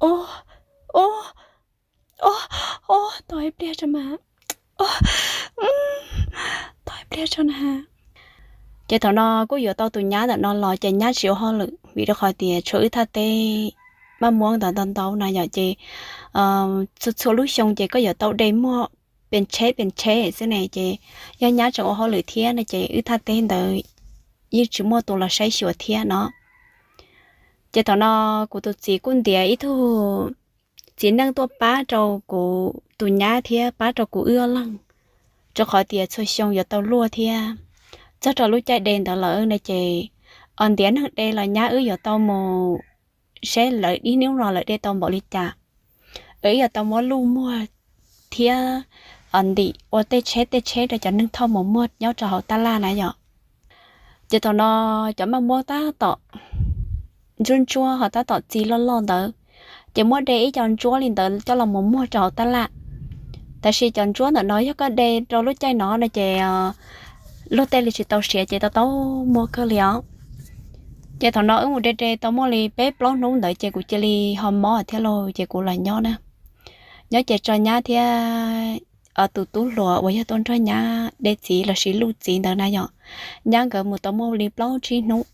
Ob, ob, ob, tos ib pliag tso mas, ob, tos ib pliag tso na. Ces thaum no kuj yuav tau tus nyab ntawm no los ces nyab tsis ua hauj lwm vim rau qhov tias tshuav wb thaj teb maj muab ntawd ntau ntau na yom. Ces txhua txhua lub xyoo ces koj yuav tau de muag pes tsheb pes tsheb xwb ne. Ces yog nyab tseem ua hauj lwm thiab no ces wb thaj teb ntawd yeej tsis muaj tus los saib xyuas thiab no. Ces thaum no kuv tus txiv kuj ntiav ib tug txiv neej tuaj pab rau kuv tus nyab thiab pab rau kuv wb ob leeg, rau qhov tias txhua xyoo yuav tau luaj thiab. Txog rau lub caij de ntawd lawm no ces ntiav neeg de los nyab wb yuav tau mus saib lawv ib hnub no lawv de tau npaum li cas, wb yuav tau muab luj muag thiab ntim ua tej tsheb tej tsheb rau cov neeg thauj mus muag nyob rau hauv tab laj na yom. Ces thaum no cov maj muab tab tom ntsuab ntsuab ho tab tom txi loj loj ntawd, ces muab de ib co ntsuab li ntawd coj los mus muag rau hauv tab laj. Tab sis cov ntsuab ntawm no yog koj de rau lub caij no no ces luag tej li tsis tau siav ces tau tau muaj kawg li os. Ces thaum no wb mus de de tau muaj li peb plaub hnub ntawd ces kuv cia li ho mob thiab lauj ces kuv los nyob na. Nyob ces tso nyab thiab tus tub hluas uas yog tuaj nrog nyab de txiv lossis luj txiv ntawd na yom, nyab nkawd mus tau muaj li plaub tsib hnub.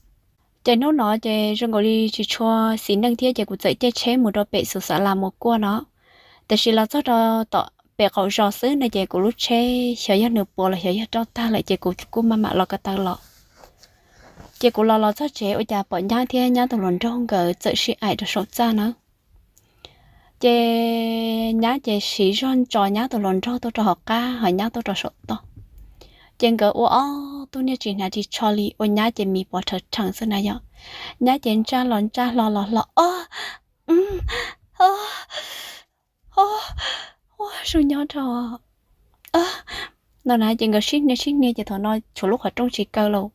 Ces hnub no ces zoo nkaus li tsis tshua xis neej thiab ces kuv txawm caij tsheb mus rau pem xus xav las mus kuaj no. Tiam sis los txog rau tom pem qaum zos xwb no ces kuv lub tsheb xyov yog nws puas los xyov yog roj tag lawm ces kuv kuj maj mam los ko taw los. Ces kuv los los txog tsev ua cas pom nyab thiab nyab tus hluas nraug nkawd txawm sib aim rau saum txaj na. Ces nyab ces siv zog ntso nyab tus hluas nraug tuaj rau hauv qab ho nyab tuaj rau saum toj. Ces nkawd ua ob tug niag tsis hnav ris tsho li ua nyab ces mis pov rhawv rhees xwb na yom. Nyab ces ntsaj los ntsaj hlo los hlo ob, ua zoo nyob rau no na ces nkawd sib hnia sib hnia ces thaum no tshuav lub qhov rooj tsis kaw lauj.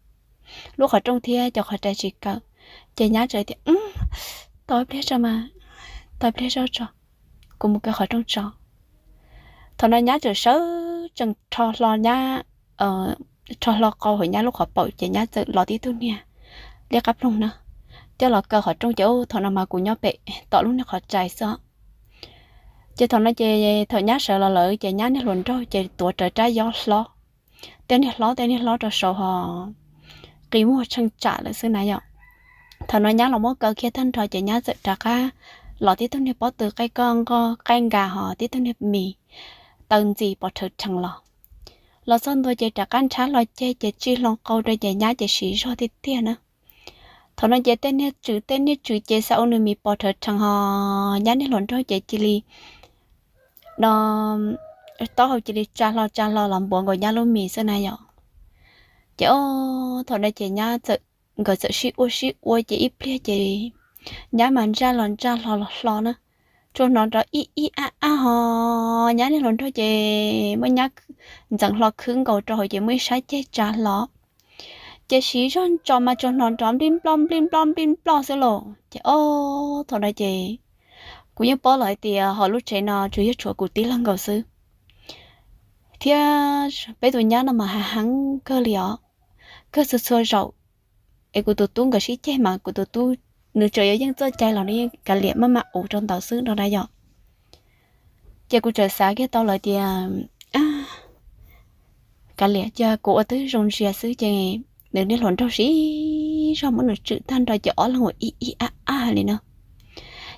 Lub qhov rooj thiab cov qhov rais tsis kaw. Ces nyab txawm tias, tos ib pliag tso mas, tos ib pliag tso, kuv mus kaw qhov rooj tso. Thaum no nyab txawm sawv tsees rho hlo nyab, rho hlo qau hauv nyab lub qhov paum ces nyab txawm los tib tug niag liab qab ploog na, coj los kaw qhov rooj ces thaum no mas kuv nyob pem tom lub niag qhov rais xwb. Ces thaum no ces thaum nyab sawv los lawm ces nyab niag hluas nraug ces tuav rawv rab yob hlob, tej niag hlob tej niag hlob rau saud ho qi muag tsheej tsam lawm xwb na yom. Thaum no nyab los muab kaw kiag tag nrho ces nyab txawm rov qab los tib tug niag pob tw qaij koj nqoj qaij nkas ho tib tug niag mis taw ntxis pov rhawv rhees los. Los txog ntua ces rov qab nrhab hlo ceg ces tsij hlo qau rau ces nyab ces siv zog tiag tiag na. Thaum no ces tej niag tswm tej niag tswm ces xav ua nws mis pov rhawv rhees ho nyab niag hluas nraug ces cia li no taub hau cia li tsa hlo tsa hlo los npuav nkaus nyab lub mis xwb na yom. Ces o, thaum no ces nyab txawm, nkawd txawm sib ua sib ua ces ib pliag ces nyab mas ntsaj los ntsaj hlo los hlo na, tsuas hnov nrov ib ib ab ab ho nyab niag hluas nraug ces muab nyab ntxeev hlo khwb nkaus rau hauv ces muaj ib sab ceg tsa hlo. Ces siv zog ntso mas tsuas hnov nrov nplij nploj nplij nploj nplij nploj xwb lauj. Ces o, thaum no ces kuv yeej paub lawm hais tias hauv lub tsev no tsuas yog tshuav kuv tib leeg nkaus xwb, thiab peb tus nyab no mas hav heev kawg li os, kawg txhua txhua zaus. Es kuv tus tub nkawd sib ceg mas kuv tus tub nws tseem yuav yeej txoj cai los nws yeej kav liam maj mam ua rau ntawd xwb no na yom. Ces kuv txawm xav kiag tau lawm tias kav liam cia kuv ua twb zoo ntsia xwb ces nws niag hluas nraug siv zog muab nws tswm tag nrho ces ob leeg ua ib ib ab ab li no.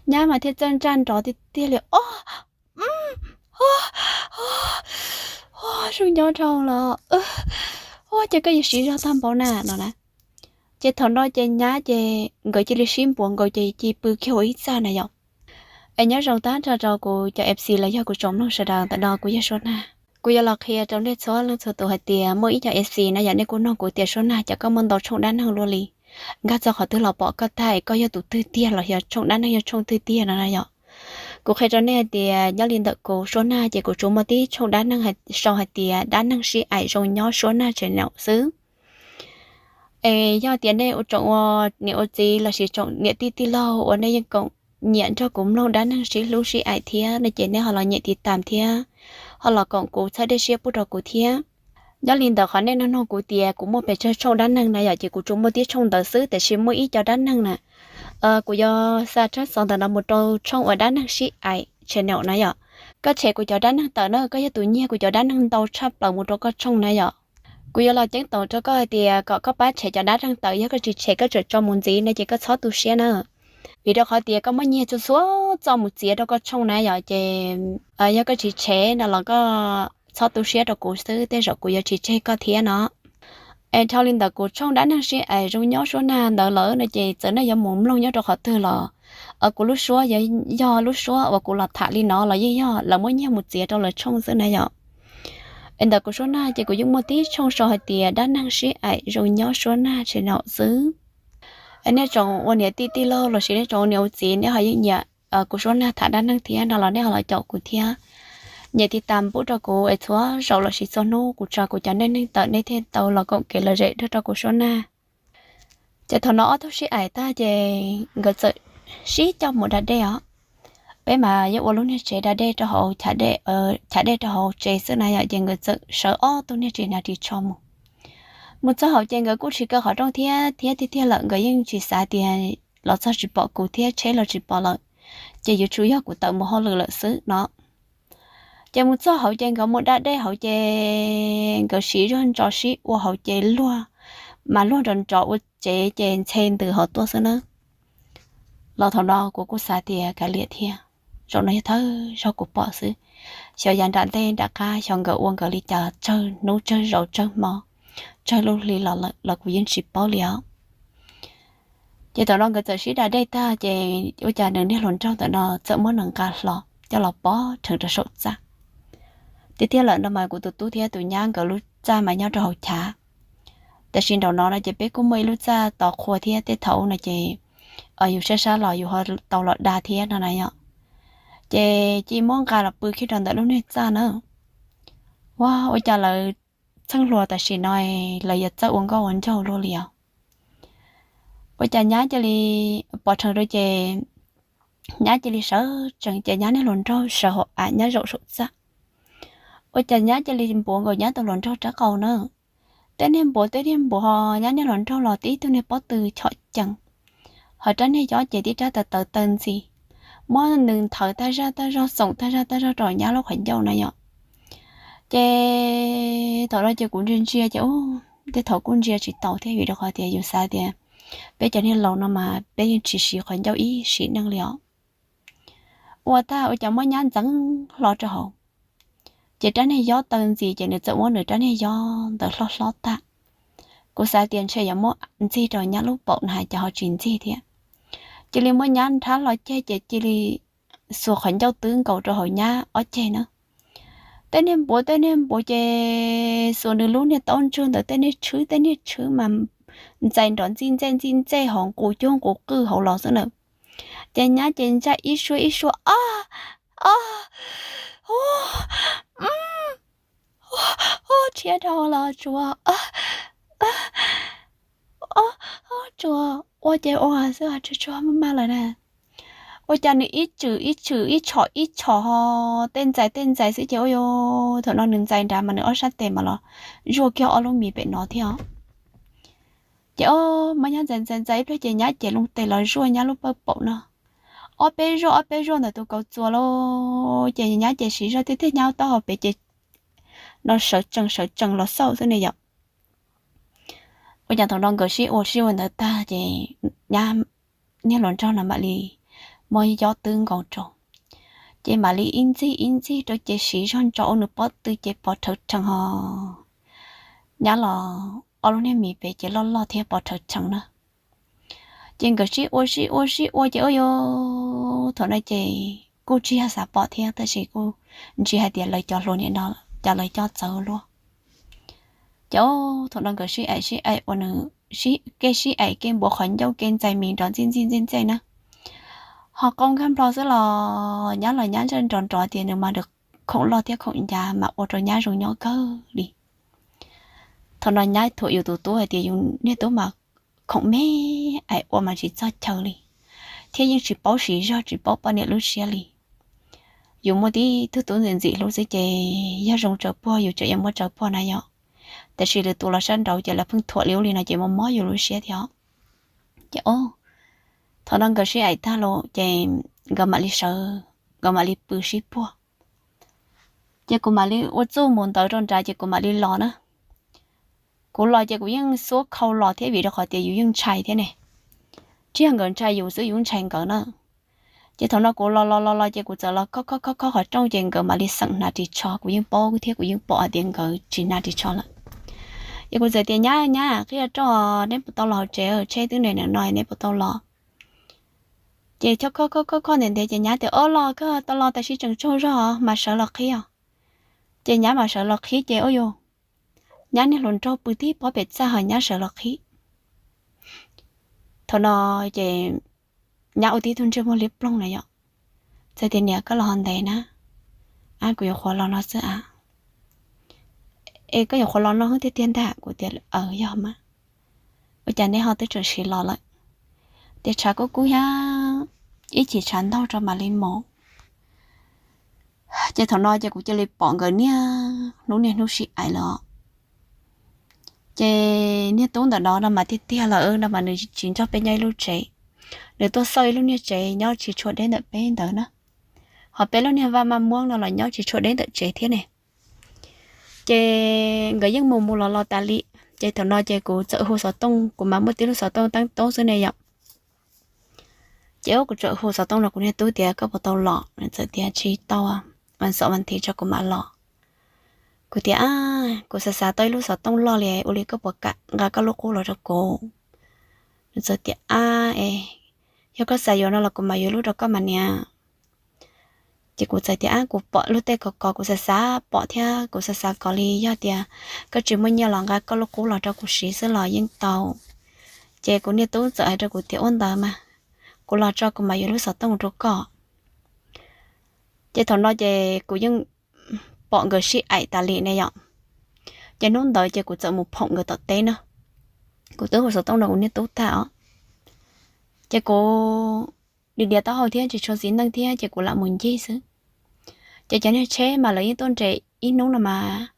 Nyab mas thiaj txawj ntsaj nrov tiag tiag li o, zoo nyob rau los, ua ces koj yuav siv zog tag npaum na no na. Ces thaum no ces nyab ces nkawd cia li sib npuav nkaus ces cia li pw kiag ua ib txaj na yom. Es nyob zoo tag nrho rau kuv cov F C los yog kuv tsoom mloog sawv daws ntawm no, kuv yog Suab Nag. Kuv yuav los qhia rau nej txhua leej txhua tus hais tias muaj ib co F C na yom, nej kuj nug kuv tias Suab Nag, cas koj muaj ntau tshooj dab neeg luaj li, nkag txog qhov twg los pom koj tag, koj yog tus twg tiag los yog tshooj dab neeg yog tshooj twg tiag no na yom. Kuv qhia rau nej hais tias nyob li ntawm kuv Suab Nag ces kuv tsuas muaj tib tshooj dab neeg sau hais tias dab neeg sib aim zoo nyob Suab Nag channel xwb. Es yog tias nej ua tsoom ua niam ua txiv lossis tsoom niam tij tij laug uas nej yeej koom nyiam nrog kuv mloog dab neeg sib hlub sib aim thiab no ces nej ho los nyiam tiv tam thiab ho los koom kuv txhawb dej siab pub rau kuv thiab. Nyob li ntawd qhov nej nug nug kuv tias kuv muaj pes tsawg tshooj dab neeg na yom, ces kuv tsuas muaj tib tshooj ntawd xwb, tiam sis muaj ib co dab neeg na Kuv yuav xa tsab xov ntawm no mus rau tshooj uas dab neeg sib aim channel na yom. Koj tshem kuv cov dab neeg tawm na, koj yog tus nyiag kuv cov dab neeg ntau tshaj plaws mus rau koj tshooj na yom. Kuv yuav los ceeb toom rau koj hais tias kom koj pab tshem cov dab neeg tawm, yog koj tsis tshem koj tseem tso mus ntxiv no ces koj txhob tu siab na. Vim rau qhov tias koj muab nyiag txhua txhua txoj mus txiav rau koj tshooj na yom, ces yog koj tsis tshem no los koj txhob tu siab rau kuv xwb, tej zaum kuv yuav tsis tseg koj thiab no. Es dhau li ntawd kuv tshooj dab neeg sib aim zoo nyob suab nag ntawd lawm no ces txawm nej yuav mus mloog nyob rau qhov twg los, kuv lub suab yuav yog lub suab uas kuv los tham li no los yeej yog lawv muab nyiag mus txiav rau lawv tshooj xwb na yom. Es ntawm kuv suab nag ces kuv yeej muaj tib tshooj sau hais tias dab neeg sib aim zoo nyob suab nag channel xwb. Nej tsoom ua niam tij tij laug lossis nej tsoom ua niam ua txiv nej ho yeej nyiam kuv suab nag tham dab neeg thiab no los nej ho los caum kuv thiab. Nyem tiv tas pub rau kuv es txhua zaus lossis txhua hnub kuv tso kuv cov dab neeg tawm nej thiaj tau los koom kev lom zem nrog rau kuv suab nag. Ces thaum no ob tug sib aim tag ces nkawd txawm sib coj mus da dej os. Peb mas yeej ua lub niag tsev da dej rau hauv, chav dej rau hauv tsev xwb na yom, ces nkawd txawm sawv ob tug niag ris hnav ris tsho mus. Mus txog hauv ces nkawd kuj tsis kaw qhov rooj thiab, thiab tiag tiag lawm nkawd yeej tsis xav tias los txog tsis pom kuv thiab tsheb los tsis pom lawm, ces yuav tsum yog kuv tawm mus hauj lwm lawm xwb no. Ces mus txog hauv ces nkawd mus da dej hauv ces nkawd siv zog ntso sib ua hauv ces luag, mas luag nrov nrov ua tsev ces ntxhe ntws hauv tuaj xwb na. Los thaum no kuv kuj xav tias kav liam thiab, zaum no yog thawj zaug kuv pom xwb. Xyov yav nram ntej nram qab xyov nkawd ua nkawd li cas tsawg hnub tsawg zaus tsawg hmo, tsawg lub hli los lawm los kuv yeej tsis paub li os. Ces thaum no nkawd txawm sib da dej tag ces ua cas nws niag hluas nraug ntawm no txawm muab nws nqa hlo coj los pov rheev rau saum txaj. Tiag tiag lawm no mas kuv tus tub thiab tus nyab nkawd lub txaj mas nyob rau hauv chav. Tiam sis nraum no no ces peb kuj muaj ib lub txaj tos qhua thiab, tej thaum no ces yus sab sab los yus ho tau los da thiab no na yom. Ces cia muab nqa los pw kiag rau ntawm lub niag txaj na. Ua, ua cas lawv txheej hluas tam sim no lawv yuav txawj ua nkauj ua nraug luaj li os. Ua cas nyab cia li pov rheev rau ces nyab cia li sawv tsees ces nyab niag hluas nraug sawv hauv av nyab zaum saum txaj. Ua cas nyab cia li npuav nkaus nyab tus hluas nraug rab qau na. Tej niag npuav tej niag npuav ho nyab niag hluas nraug los tib tug niag pob tw chom cees, ho rab niag yob ces tib rab tawv tawv taw ntxi, muab nws nthawv tag zaj tag zog xoom tag zaj tag zog rau nyab lub qhov ncauj na yom. Ces thaum no ces kuv ntsia ntsia ces tej thaum kuj ntsia tsis tau thiab vim rau qhov tias yus xav tias peb cov niag laus no mas peb yeej tsis siv qhov ncauj ib sim neej li os. Ua tag ua cas muab nyab ntxeev hlo rau hauv, ces rab niag yob taw ntxi ces nws txawm muab nws rab niag yob ntawd hlob hlob tag. Kuv xav tias ntshe yuav muab ntxig rau nyab lub paum no hais cas ho tsis ntxig thiab. Cia li muab nyab nrhab hlo ceg ces cia li xuas qhov ncauj twb nkaus rau hauv nyab ob ceg na. Tej niag npuav tej niag npuav ces xuas nws lub niag taub ntsuag ntawd tej niag tshwb tej niag tshwb mas ntxais nrov ntxij ntxej ntxij ntxej hauv nqus cuag nqus qwj hauv los xwb na. Ces nyab ces ntsaj ib suab ib suab, o, o, o, rhiab dhau los tsuas, o, tsuas ua ces ua xwb tsuas tsuas maj maj lawm na. Ua cas nws ib tswm ib tswm ib tshom ib tshom ho tej ntxais tej ntxais xwb ces ua, thaum no nws ntxais nrad mas nws ob sab tes mas los zuaj kiag ob lub mis pem no thiab. Ces o, muab nyab ntxais ntxais ntxais ib pliag ces nyab ces loo tes los zuaj nyab lub pawj paum no. Ob peb zuaj ob peb zuaj ntawm tus kauv txuas lauj, ces nyab ces siv zog tiag tiag nyab taub hau pem ces no sawv tsees sawv tsees los xauj xwb ne yom. Ua cas thaum no nkawd sib ua sib ua ntawd tag ces nyab, niag hluas nraug no mam li muab yob twb nkaus rau, ces mam li ib ntxig ib ntxig rau ces siv zog ntso ua nws pob tw ces pov rhawv rhees ho nyab los ob lub niag mis pem ces loj loj thiab pov rhawv rhees na. Ces nkawd sib ua sib ua sib ua ces ua, thaum no ces kuj tsis yog xav pom thiab tab sis kuj ntsia hais tias lawv cov hluas niam no cas lawv coj txawv luaj. Ces thaum no nkawd sib aim sib aim ua nws, kev sib aim kev npuav qhov ncauj kev ntxais mis nrov ntxij ntxij ntxij ntxij na. Ho qau nkag nplo xwb los nyab los nyab ntsaj nrov nrov tias nws mas nws khoom loj thiab khoom ncav mas ua rau nyab zoo nyob kawg li. Thaum no nyab thuam yus tus tub hais tias yus niag tub mas khoom me, aim ua mas tsis txog chaw li, thiab yeej tsis paub siv zog tsis paub poj niam lub siab li. Yus muaj tib tug tub ntxim ntxim hlub xwb ces yog zoo tsaws puag yus tseem yuav muab tsaws puag na yom. Tiam sis lwm tus los sab nraud ces lawv pheej thuam li ub li no ces mob mob yus lub siab thiab. Ces o, Thaum no nkawd sib aim tag los ces nkawd mam li sawv, nkawd mam li pw sib puag. Ces kuv mam li ua txuj mus ntawd rau nrad ces kuv mam li los na. Kuv los ces kuv yeej xuab khau los thiab vim rau qhov tias yus yeej ntshai thiab ne. Tsis yog nkawd ntshai yus xwb, yus ntshai nkawd na. Ces thaum no kuv los los los los ces kuv txawm los khob khob khob khob qhov rooj ces nkawd mam li xeem hnav ris tsho. Kuv yeej paub thiab kuv yeej pom hais tias nkawd tsis hnav ris tsho lawm. Ces kuv txawm tias, Nyab, nyab, qhib roj, neb puas tau los hauv tsev, tsheb twb nres nram no, neb puas tau los? Ces khob khob khob khob ntev ntev ces nyab tias, Ob, los koj tau los, tab sis tseem tsaug zog, mas sawv los qhib os. Ces nyab mam sawv los qhib ces ua yus, nyab niag hluas nraug pw tib pob pem txaj ho nyab sawv los qhib. Thaum no ces nyab ua tib tug ntsej muag liab ploog na yom. Txawm tias, Niam, koj los ho ntev na, ab, kuv yuav qhuav los no xwb a. Es koj yuav qhuav los no hwb tiag tiag ntag? Kuv tias, Aws, yog mas. Ua cas neb ho twb tseem siv los lawm? Tias tshav kub kub thiab, ib chim tshav ntaug rau mam li mus. Ces thaum no ces kuv cia li pom nkawd niaj hnub niaj hnub sib aim lawm os. Ces niag tub ntawm no no mas tiag tiag lawm no mas nws tsis nrog peb nyob ib lub tsev. Nws tuaj xauj ib lub niag tsev nyob tsis tshua deb ntawm peb ntawd na. Ho peb lub niag vaj maj muab no los nyob tsis tshua deb ntawm tsev thiab ne. Ces nkawd yeej mus mus los los tas li. Ces thaum no ces kuv txawm hu xov tooj, kuv mas muaj tib lub xov tooj teeb tob xwb ne yom. Ces kuv txawm hu xov tooj rau kuv niag tub tias, Koj puas tau los? Nws txawm tias, Tsis tau, vas xov vas thiv tso kuv mam los. Kuv tias, Kuv xav xav tau ib lub xov tooj loj li, ua li koj puas kam nqa koj lub qub los rau kuv? Nws txawm tias, Ab, es yog koj xav yuav no los kuv mam yuav lub rau koj mas niam. Ces kuv txawm tias, Ab, kuv pom lub tej kos kos kuv xav xav pom thiab kuv xav xav kos li, yog tias koj tsis muaj nyiaj los nqa koj lub qub los rau kuv siv xwb los yeej tau. Ces kuv niag tub txawm hais rau kuv tias, Ua ntawd mas, kuv los tso kuv mam yuav lub xov tooj rau koj. Ces thaum no ces kuv yeej pom nkawd sib aim tas li ne yom. Ces hnub ntawd ces kuv txawm mus phoom nkawd tom teb na. Kuv twb hu xov tooj rau kuv niag tub tag os. Ces kuv dim diav taub hau thiab tsis tshua txiv neej thiab ces kuv lam mus ncig xwb. Ces cov niag tsheb mas lawv yeej tuaj nres ib hnub no mas,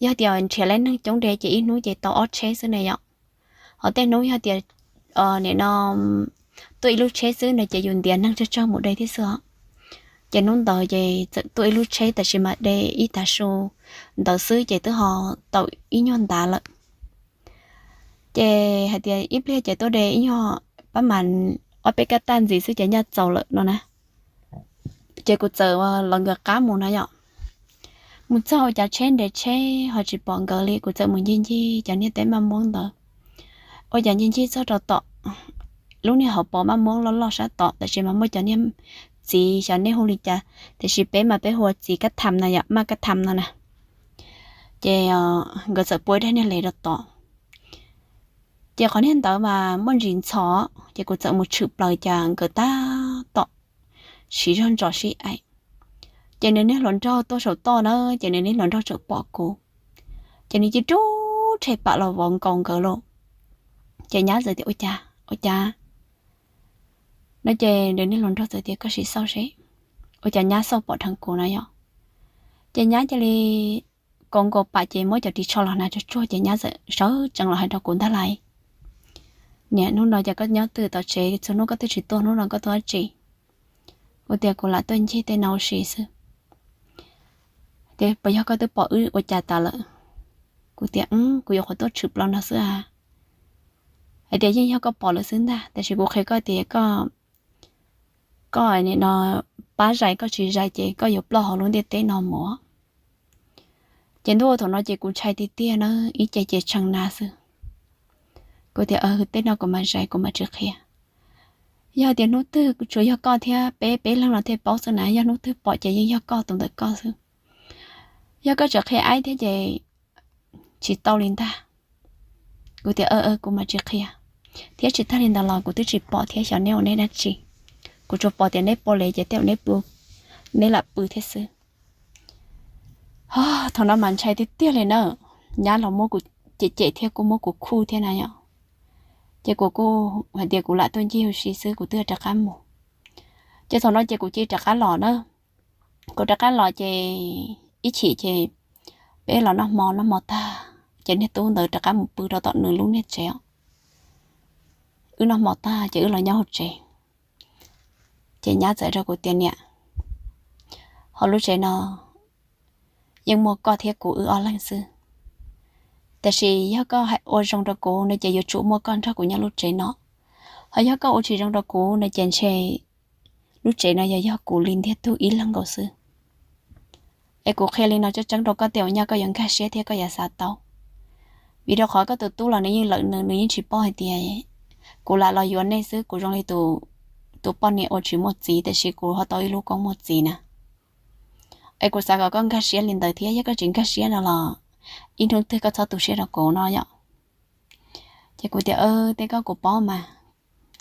yog tias nrhiav lawv neeg coob nres ces ib hnub ces tau ob tsheb xwb ne yom. Ho tej hnub yog tias nim no tuaj ib lub tsheb xwb no ces yus ntiav neeg tsawg tsawg mus de thiab xwb os. Ces hnub ntawd ces txawm tuaj ib lub tsheb tab sis mas de ib tav su ntawd xwb ces twb ho tau ib nyuag ntav lawm. Ces hais tias ib pliag ces tuaj de ib nyuag pab mas ob peb kab taj ntxiv xwb ces nyaj txaus lawm no na. Ces kuv txawm los nkawd qab mus na yom. Mus txog ua cas tsheb nres tsheb ho tsis pom nkawd li, kuv txawm mus ncig ncig cov niag teb maj muab ntawd. Ua cas ncig ncig txog rau tom lub niag hauv paus maj muab loj loj sab tom, tab sis mas muaj cov niag txiv, xyov nej hu li cas, tiam sis peb mas peb hu ua txiv kab tham no yom, maj kab tham no na. Ces nkawd txawm pua ib daig niag les rau tom. Ces qhov niag ntawd mas muaj ntsis ntxhov, ces kuv txawm mus tshwm plaws cas nkawd tab tom siv zog ntsos sib aim. Ces nws niag hluas nraug tuaj saum toj na, ces nws niag hluas nraug txawm pom kuv, ces nws cia li rub rhe pam los vov nkaus nkawd lauj. Ces nyab txawm tias, Ua cas, ua cas? No ces nws niag hluas nraug txawm tias, Koj sim xauj seb. Ua cas nyab xauj pom dheev kuv no yom. Ces nyab cia li kaus nkaus pam ces muab cov ris tsho los hnav tsuag tsuag ces nyab txawm sawv tsees los hais rau kuv ntag lauj, Niam, hnub no ces koj nyob twg tom tsev, txhua hnub koj twb tsis tuaj, hnub no koj tuaj dab tsi? Kuv tias, Kuv lam tuaj ncig tej no ua si xwb. Tias, Puas yog koj twb pom wb ua cas tas lawm? Kuv tias, Kuv yuav qhuav tuaj tshwm plaws no xwb a. Hais tias, Yeej yog koj pom lawm xwb ntag, tab sis kuv qhia koj tias koj, koj nim no pab zais, koj tsis zais ces koj yuav ploj hauv lub ntiaj teb no mus. Ces ntuj, thaum no ces kuv ntshai tiag tiag na, ib ce ces tshee na xwb. Kuv tias, Tej no kuv mam zais, kuv mam tsis qhia. Yog tias hnub twg tsuas yog koj thiab peb, peb leeg no thiaj paub xwb na, yog hnub twg pom ces yeej yog koj tus ntawm koj xwb. Yog koj tseem qhia aib thiab ces tsis tau li ntag. Kuv tias, Kuv mam tsis qhia. Thiab tsis tag li ntawd los kuv twb tsis pom thiab, xyov neb ua neb dab tsi. Kuv tsuas pom tias neb pua lev ces tej uas neb pw, neb lam pw thiab xwb. Thaum no mas ntshai tiag tiag li na. Nyab los muab kuv cem cem thiab kuj muab kuv khuj thiab na yom. Ces kuv kuj hais tias kuv lam tuaj ncig ua si xwb, kuv twb rov qab mus. Ces thaum no ces kuv cia li rov qab los na. Kuv rov qab los ces ib chim ces peb los noj hmo, noj hmo tag ces niag tub ntawd rov qab mus pw rau tom nws lub niag tsev os. Wb noj hmo tag ces wb los nyob hauv tsev. Ces nyab txawm rau kuv tias, Niam, hauv lub tsev no yeej muaj koj thiab kuv wb ob leeg xwb, tiam sis yog koj ua zoo rau kuv no ces yuav tsum muaj koj nrog kuv nyob lub tsev no. Ho yog koj ua tsis zoo rau kuv no ces ntshe lub tsev no yog yog kuv li ntiag tug ib leeg nkaus xwb. Es kuv qhia li no tseeb tseeb rau koj tias ua nyab koj yuav nkag siab thiab koj yuav xav tau, vim rau qhov koj tus tub los nws yeej lawm nws, nws yeej tsis paub hais tias kuv lam los yuav nej xwb, kuv zoo li tus poj niam uas tsis muaj txiv tiam sis kuv ho tau ib lub koob muaj txiv na. Es kuv xav kom koj nkag siab li ntawd thiab, yog koj tsis nkag siab no los ib hnub twg koj txhob tu siab rau kuv no yom. Ces kuv tias, Tej koj kuv paub mas,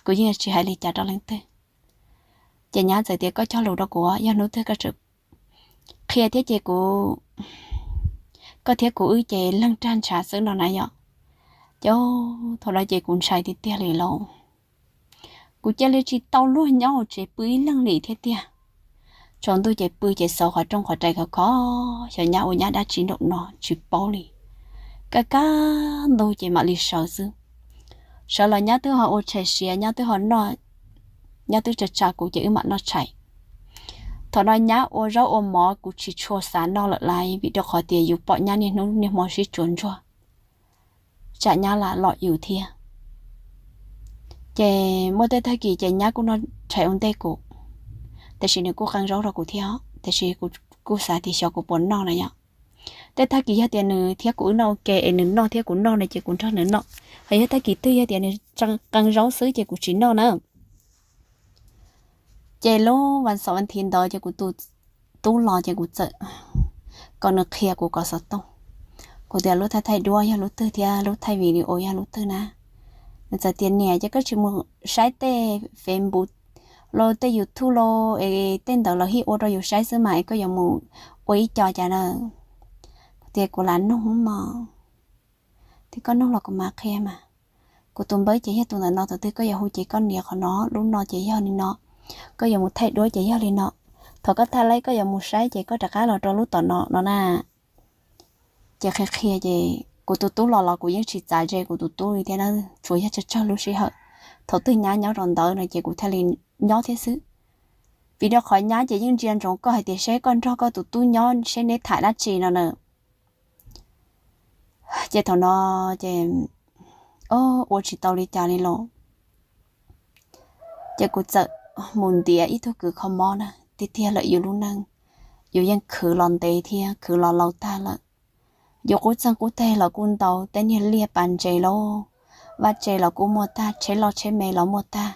kuv yeej tsis hais li cas rau leej twg. Ces nyab txawm tias, Koj cog lus rau kuv, yog hnub twg koj tseem qhia thiab ces kuv, koj thiab kuv wb ces leeg rag ntshav xwb no na yom. Ces thaum no ces kuv ntshai tiag tiag li lauj. Kuv cia li tsis tau luag nyob hauv tsev pw ib leeg li thiab tiag. Tsaus ntuj ces pw ces xauv qhov rooj qhov rais khov kho, xyov nyab ua nyab dab tsi nraum no tsis paub li. Kaj kaj ntug ces mam li sawv xwb. Sawv los nyab twb ho ua tshais siav, nyab twb ho noj, nyab twb tsa tsa kuv ces wb mam noj tshais. Thaum no nyab ua zaub ua mov kuv tsis tshua xav noj lawm lauj, vim rau qhov tias yus pom nyab niaj hnub niaj hmo sib tsuas ntsuag, tsam nyab lam lom yus thiab. Ces muaj tej tag kis ces nyab kuj noj tshais ua ntej kuv, tiam sis nws kuj qee zaub rau kuv thiab, tiam sis kuv kuj xav tias xyov kuv puas noj na yom. Tej tag kis yog tias nws thiab kuv wb noj ua ke es nws noj thiab kuv noj no ces kuv nrog nws noj, ho yog tag kis twg yog tias nws qee zaub xwb ces kuv tsis noj na. Ces lub vas xaum vas thiv ntawd ces kuv tus tub los ces kuv txawm kom nws qhia kuv kom xov tooj. Kuv tias, Lub thaij thaij duab yog lub twg thiab lub thaij video yog lub twg na? Nws txawm tias, Niam, ces koj tsis mus saib tej Facebook los tej YouTube los es tej ntawd lawv hib ua rau yus saib xwb mas es koj yuav mus ua ib co cas na? Kuv tias, Kuv lam nug mog. Tias, Koj nug los kuv mam qhia mas. Kuv tus npawb ces yog tus ntawm no, thaum twg koj yuav hu ces koj nias qhov no, lub no ces yog li no, koj yuav mus thaij duab ces yog li no. Thaum koj thaij laib koj yuav mus saib ces koj rov qab los rau lub tom no no na. Ces qhia qhia ces kuv tus tub los los kuv yeej tsis txav ze kuv tus tub li thiab na, tsuas yog tsawg tsawg lub sij hawm thaum twg nyab nyob rau ntawd no ces kuv thiaj li nyob thiab xwb. Vim rau qhov nyab ces yeej ntsia ntsoov koj hais tias seb koj nrog koj tus tub nyob seb neb tham dab tsi no na. Ces thaum no ces ua tsis tau li cas li los, ces kuv txawm mus ntiav ib tug kws kho mob na. Tiag tiag lawm yus lub neej, yus yeej khwv los ntev thiab khwv los laus tag lawm. Yus qub txeeg qub teg los kuj ntau, tej niag liaj pas ntses los, vaj tse los kuj muaj tag, tsheb loj tsheb me los muaj tag.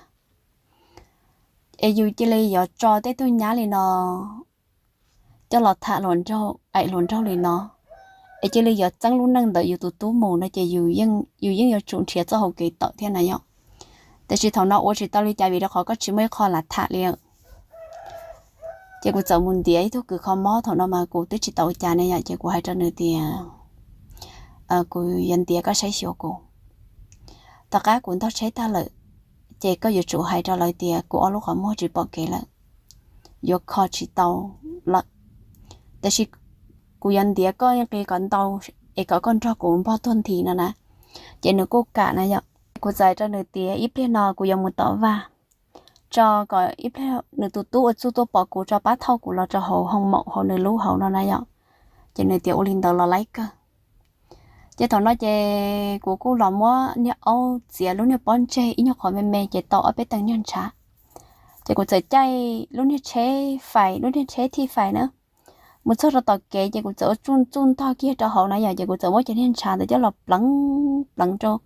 Es yus cia li yuav tso tej tug nyab li no coj los tham hluas nraug, aim hluas nraug li no, es cia li yuav txeeb lub neej ntawm yus tus tub mus no ces yus yeej yuav tsum nrhiav txoj hau kev tawm thiab na yom. Tiam sis thaum no ua tsis tau li cas vim rau qhov koj tsis muaj ib qho lam tham li. Ces kuv txawm mus ntiav ib tug kws kho mob, thaum no mas kuv twb tsis tau ua cas ne yom, ces kuv hais rau nws tias, Kuv yuav ntiav koj saib xyuas kuv. Tom qab kuv ntaug tsheb tag lawm, ces koj yuav tsum hais rau lawv tias kuv ob lub qhov muag tsis pom kev lawm, yuav kho tsis tau lawm. Tiam sis kuv yuav ntiav koj nqi kom ntau es kom koj nrog kuv npog tuag nthi no na. Ces nws kuj kam na yom. Kuv txawm hais rau nws tias ib pliag no kuv yuav mus tom vaj, tso kom ib pliag nws tus tub ua txuj tuaj pom kuv tso pab thauj kuv los rau hauv hoo maum hauv nws lub hauv no na yom. Ces nws tias ua li ntawd los laib kawg. Ces thaum no ces kuv kuj los muab niag aub txiav lub niag pob ntseg ib nyuag qhov me me ces tau ob peb teeg niag ntshav. Ces kuv txawm caij lub niag tsheb fais, lub niag tsheb thij fais na, mus txog rau tom kev ces kuv txawm ua txuj txuj ntog kiag rau hauv na yom, ces kuv txawm muab cov niag ntshav ntawd coj los pleev pleev rau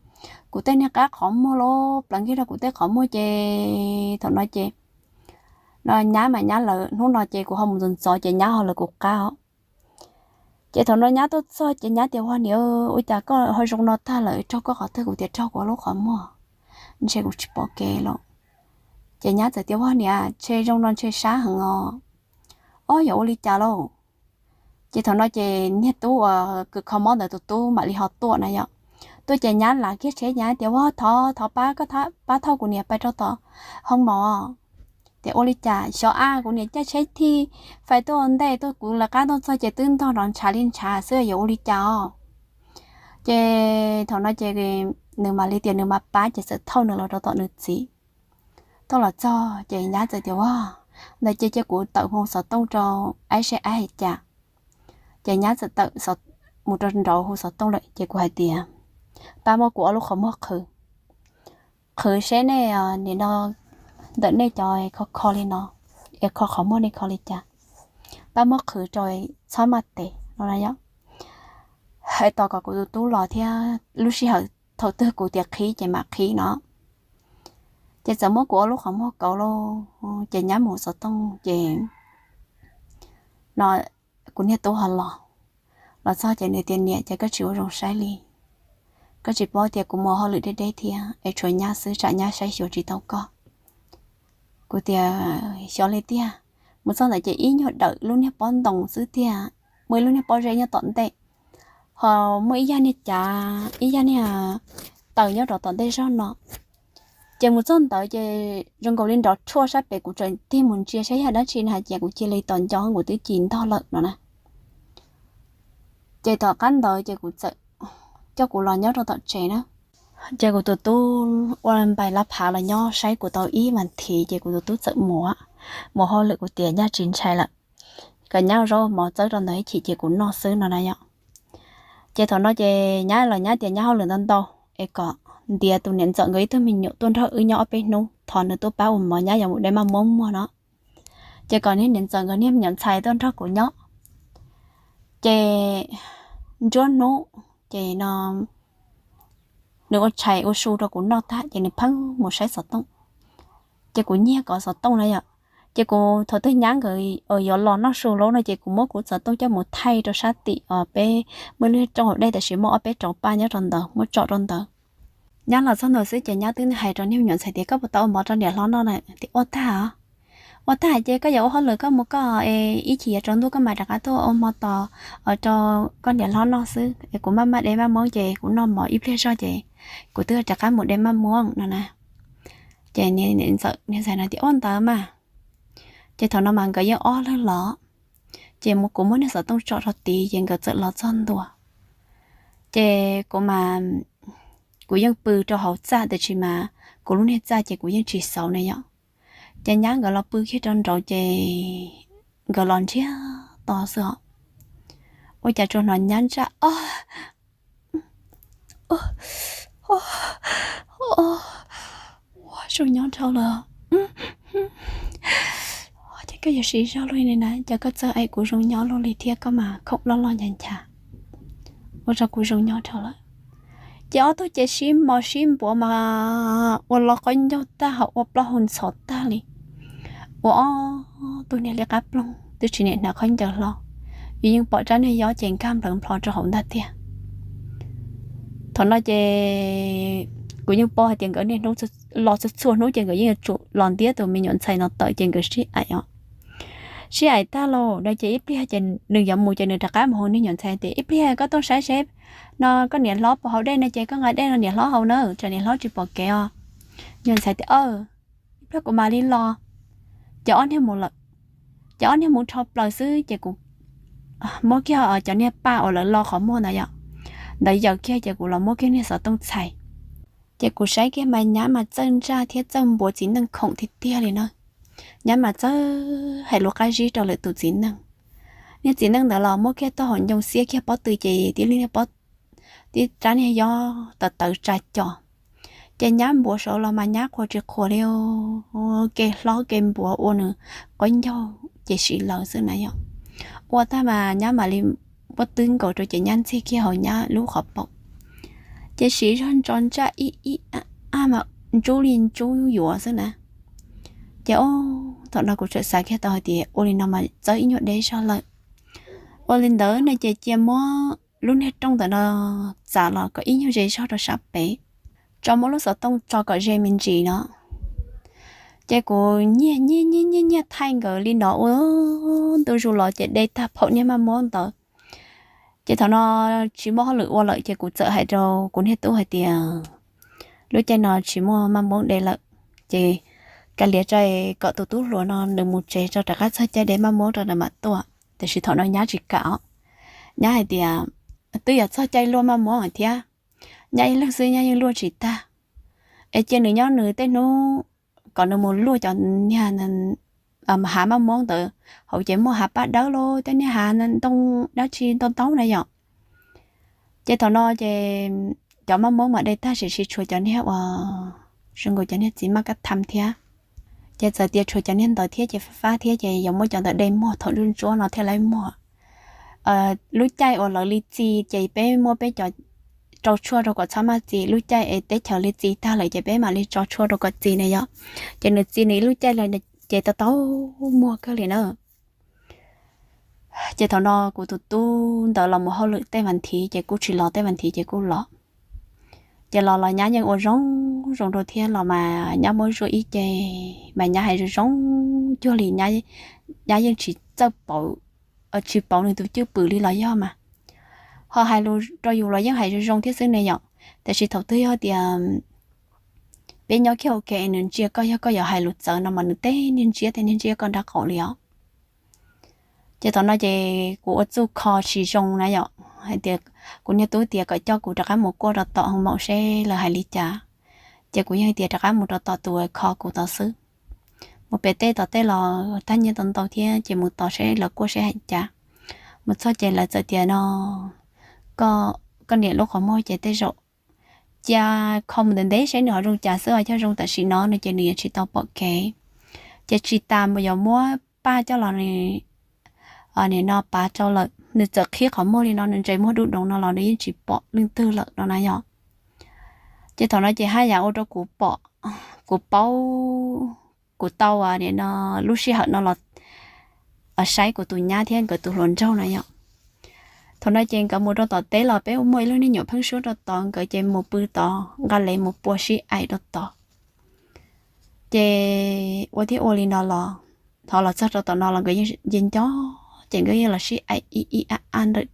kuv tej niag qab qhov muag los pleev kiag rau kuv tej qhov muag ces thaum no ces, no nyab mas nyab lawv hnub no ces kuv ho mus ntxov ntxov ces nyab ho lawv kuv qab os. Ces thaum no nyab tuaj txog ces nyab tias, Ua niam, ua cas koj ho zoo no tag lawm, raug koj qhov twg? Kuv tias, Raug kuv lub qhov muag, ntshe kuv tsis pom kev lawm. Ces nyab txawm tias, Ua niam, ntshe zoo no ntshe sab heev os. Ob, yuav ua li cas lauj? Ces thaum no ces niag tub uas kws kho mob ntawd tus tub mam li ho tuaj na yom. Tuaj ces nyab lav kiag tsheb, nyab tias, Ua, thov, thov pab, koj pab thauj kuv niam pais rau tom hoo mos. Tias, Ua li cas? Xyov a, kuv niam caij tsheb thij fais tuaj ua ntej tuaj, kuv lawv qab tuaj txog ces twb ntog nrov ntshav li ntshav xwb, yuav ua li cas os? Ces thaum no ces nws mam li tias nws mam pab ces txawm thauj nws los rau tom nws txiv. Tooj los txog ces nyab txawm tias, Ua, ntawd ces cia kuv tawm mus xov tooj rau aib seb aib hais cas. Ces nyab txawm tawm mus rau nraud hu xov tooj lawm ces kuv hais tias, Pab muab kuv ob lub qhov muag qhwv, qhwv seb nej nim no ntawm nej cov kho kho li no, es kho qhov muag nej kho li cas, pab muab qhwv rau txhob maj tes no na yom. Hais tos kom kuv tus tub los thiab lub sij hawm thaum twg kuv tias qhib ces mam qhib no. Ces txawm muab kuv ob lub qhov muag kauv lauj, ces nyab mus xov tooj ces no kuv niag tub ho los. Los txog ces nws tias, Niam, ces koj tsis ua zoo saib li, koj tsis paub tias kuv mus hauj lwm deb deb thiab es tshuav nyab xwb tsam nyab saib xyuas tsis tau koj. Kuv tias, Xyov li tiag. Mus txog ntawd ces ib nyuag dawm lub niag pob ntoo xwb tiag, muaj ib lub niag pob zeb nyob tom ntej, ho muaj ib yag niag cav ib yag niag taws nyob rau tom ntej zog no. Ces mus txog ntawd ces zoo nkaus li nrov tshuaj sab pem, kuv tseem tig mus ntsia saib yog dab tsi no hais tias kuv cia li tos nco kuv twb ci ntog lawm no na. Ces tom qab ntawd ces kuv txawm coj kuv los nyob rau tom tsev na. Ces kuv tus tub ua npais lab phav los nyob saib kuv tau ib vas thiv ces kuv tus tub txawm mus, mus hauj lwm, kuv tias nyab tsis ntshai lawm, kom nyab ua zaub mov txawb rau ntawd ib chim ces kuv noj xwb no na yom. Ces thaum no ces nyab los nyab tias nyab hauj lwm ntau ntau, es kom ntiav tus niam ntxawm nkawd ib tug me nyuam tuaj nrog wb nyob ob peb hnub, thov nws tuaj pab ua mov nyab yuav mus de maj muab muag no. Ces kom niag niam ntxawm nkawd niag me nyuam ntxhais tuaj nrog kuv nyob. Ces nruab hnub ces no nws ua tshais ua su rau kuv noj tag ces nws pheej mus saib xov tooj. Ces kuv nyiag kov xov tooj na yom. Ces kuv thaum twg nyab nkawd yuav los noj su lauj no ces kuv muab kuv xov tooj coj mus thaij rau sab tim os, peb muaj lub rooj hauv dej tab sis muaj ob peb rau paj nyob rau ntawd muab tsom rau ntawd. Nyab los txog ntawd xwb ces nyab twb hais rau niag me nyuam ntxhais tias, Koj puas tau ua mov rau niam hlob noj na? Tias, Ua tag os. Ua tag ces koj yuav ua hauj lwm koj mus koj, ib chim yuav tsaus ntuj koj mam rov qab tuaj ua hmo tos rau koj niam hlob noj xwb es kuv maj maj de maj muab ces kuv noj mov ib pliag zog ces kuv twb rov qab mus de maj muab no na. Ces niam ntxawm niag ntxhais no tias, Ua ntawd mas. Ces thaum no mas nkawd yeej ob leeg los, ces kuv muab niag xov tooj tsom rau tid ces nkawd txawm los txog ntua. Ces kuv mas kuv yeej pw rau hauv txaj tab sis mas kuv lub niag txaj ces kuv yeej tsis xauv na yom. Ces nyab nkawd los pw kiag rau nraud ces nkawd los ntsiag to xwb os. Ua cas tsuas hnov nyab ntsaj o, Ua zoo nyob dhau lawm. Ces koj yuav siv zog luaj li na, ces koj txawj aim kuv zoo nyob luaj li thiab koj mas khoom loj loj ncha ncha, ua rau kuv zoo nyob dhau lawm. Ces ob tug ces sib mos sib npuav mas ua lo qaub ncaug tag ho ua plaub hau ntxhov tag li. Ua ob tug niag li qab ploog twb tsis nim hnav khaub ncaws hlo, yus yeej pom rab niag yob ces nkag nplawv nplho rau hauv ntag tiag. Thaum no ces kuv yeej paub hais tias nkawd niaj hnub los txhua txhua hnub ces nkawd yeej yuav tsum los ntiab tus me nyuam ntxhais no tawm ces nkawd sib aim os. Sib aim tag los no ces ib pliag ces nws yuav mus ces nws rov qab mus hu niag nyuam ntxhais tias, Ib pliag koj tuaj saib seb no koj niam hlob puas haus dej no ces koj nqa dej no niam hlob haus na, tsam niam hlob tsis pom kev os. Nyuam ntxhais tias, Ib pliag kuv mam li los. Ces ob niag mus lawm. Ces ob niag mus dhau plaws xwb ces kuv muab kiag cov niag paj uas lawv lo qhov muag ntawd yom, ntawd yaws kiag ces kuv los muab kiag niag xov tooj txhais. Ces kuv saib kiag mas nyab mas txawj ntsaj thiab txawj npuav txiv neej khoom tiag tiag li na. Nyab mas txawj hais lus qab zib rau lwm tus txiv neej. Niag txiv neej ntawd los muab kiag tau hauv ncoo xiab kiag pob tw ces tib li niag pob, tib rab niag yob tawv tawv tsa co. Ces nyab npuav saud los mas nyab qhuas tsis qhuas li, kev hlob kev npuav ua nws qaub ncaug ces siv lawv xwb na yom. Ua tag mas nyab mam li muab twb nkaus rau ces nyab ntxig kiag hauv nyab lub qhov paum. Ces siv zog ntso ntsaj ib ib a mas ntsub li ntsub yuav xwb na. Ces o, thaum no kuv txawm xav kiag tau hais tias ua li no mas txawb ib nyuag deb zog lawm. Ua li ntawd no ces cia muab lub niag rooj ntawm no txav los kom ib nyuag ze zog rau sab pem, tso muab lub xov tooj tso kom ze me ntsis no. Ces kuv nyiag nyiag nyiag nyiag nyiag thaij nkawd li no ua ntu zus los ces de tag phaum niag maj muab ntawd. Ces thaum no tsis muaj hauj lwm ua lawm ces kuv txawm hais rau kuv niag tub hais tias, Lub caij no tsis muaj maj muab de lawm, ces kav liam tso kom tus tub hluas no nws mus tsev tso rov qab txog caij de maj muab rau nws mam tuaj. Tiam sis thaum no nyab tsis kam os. Nyab hais tias twb yog txog caij luaj maj muab thiab, nyab ib leeg xwb nyab yeej luaj tsis tag, es cia nws nyob nws tej hnub kom nws mus luaj cov niag hav maj muab ntawd hauv ces muaj hav paj dawb los tej niag hav ntoo dab tsi ntau ntau na yom. Ces thaum no ces cov maj muab mas de tag sim sis tshuav cov niag uas zoo nkaus cov niag txiv maj kab tham thiab. Ces txawm tias tshuav cov niag ntawd thiab ces fab fab thiab ces yuav muab cov ntawd de muag thaum ntsuab ntsuab no thiaj li muag. Lub caij uas lawv li txi ces peb muab peb cov rau tshuaj rau kom txhob maj txi, lub caij es teb chaws li txi tag lawm ces peb mam li tso tshuaj rau kom txi na yom. Ces nws txi nws ib lub caij li ces tau tau muag kawg li na. Ces thaum no kuv tus tub ntawd los mus hauj lwm tej vas thiv ces kuj tsis los, tej vas thiv ces kuj los. Ces los los nyab yeej ua zoo zoo rau thiab los mas nyab muab zuaj ib ce mas nyab hais zoo zoo cuag li nyab yeej tsis txawj pauv, tsis pauv nws tus cwj pwm li los yog mas ho hais lus rau yus los yeej hais zoo zoo thiab xwb ne yom. Tiam sis thaum twg yog tias peb nyob kiag ua ke nws ntsia koj, yog koj yuav hais lus txawv no mas nws tej niag ntsiab tej niag ntsiab koj nraub qaum li os. Ces thaum no ces kuv ua txuj kho tsis zoo na yom, hais tias kuv niag tub tias kom coj kuv rov qab mus kuaj rau tom hoo maum seb lawv hais li cas. Ces kuv yeej hais tias rov qab mus rau tom tus kho kuv tod xwb. Mus pem tej tom tej los tag nyiaj tau ntau thiab ces mus tos seb lawv kuaj seb hais cas. Mus txog ces lawv txawm tias no, koj niam lub qhov muag ces tej zaum cia kho mus ntev ntev seb nws ho zoo cas xwb os, yog zoo tam sim no no ces nws yuav tsis tau pom kev. Ces tsis tas mus yuav muab paj coj los nim no pav rau lawm, nws txawm qhib qhov muag li no nws ntsais muag dub doog no los nws yeej tsis pom leej twg lawm no na yom. Ces thaum no ces haj yam ua rau kuv pom, kuv paub, kuv tau nim no lub sij hawm no los saib kuv tus nyab thiab nkawd tus hluas nraug na yom. Thaum no ces nkawd mus rau tom teb los peb muaj ib lub niag nyuam pheeb suab rau tod, nkawd ces mus pw tod nqa lev mus pua sib aim rau tod. Ces ua thiab ua li no los, thov los txog rau tom no los nkawd yeej nco nco, ces nkawd yeej los sib aim ib ib ab ab ntawm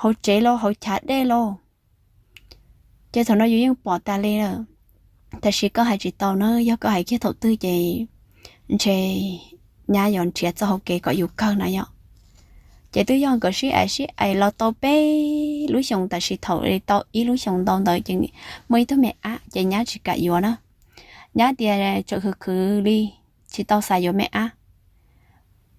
hauv tsev lauj, hauv chav dej lauj. Ces thaum no yus yeej pom tas li lawm, tab sis koj hais tsis tau na, yog koj hais kiag thaum twg ces ntshe nyab yuav nrhiav txoj hauv kev kom yus kawg na yom. Ces twb yog nkawd sib aim sib aim los tau peb lub xyoos, tab sis thaum li tau ib lub xyoos ntau ntawd ces muaj ib tug me ab ces nyab tsis kam yuav na. Nyab tias tseem khwv khwv li, tsis tau xav yuav me ab.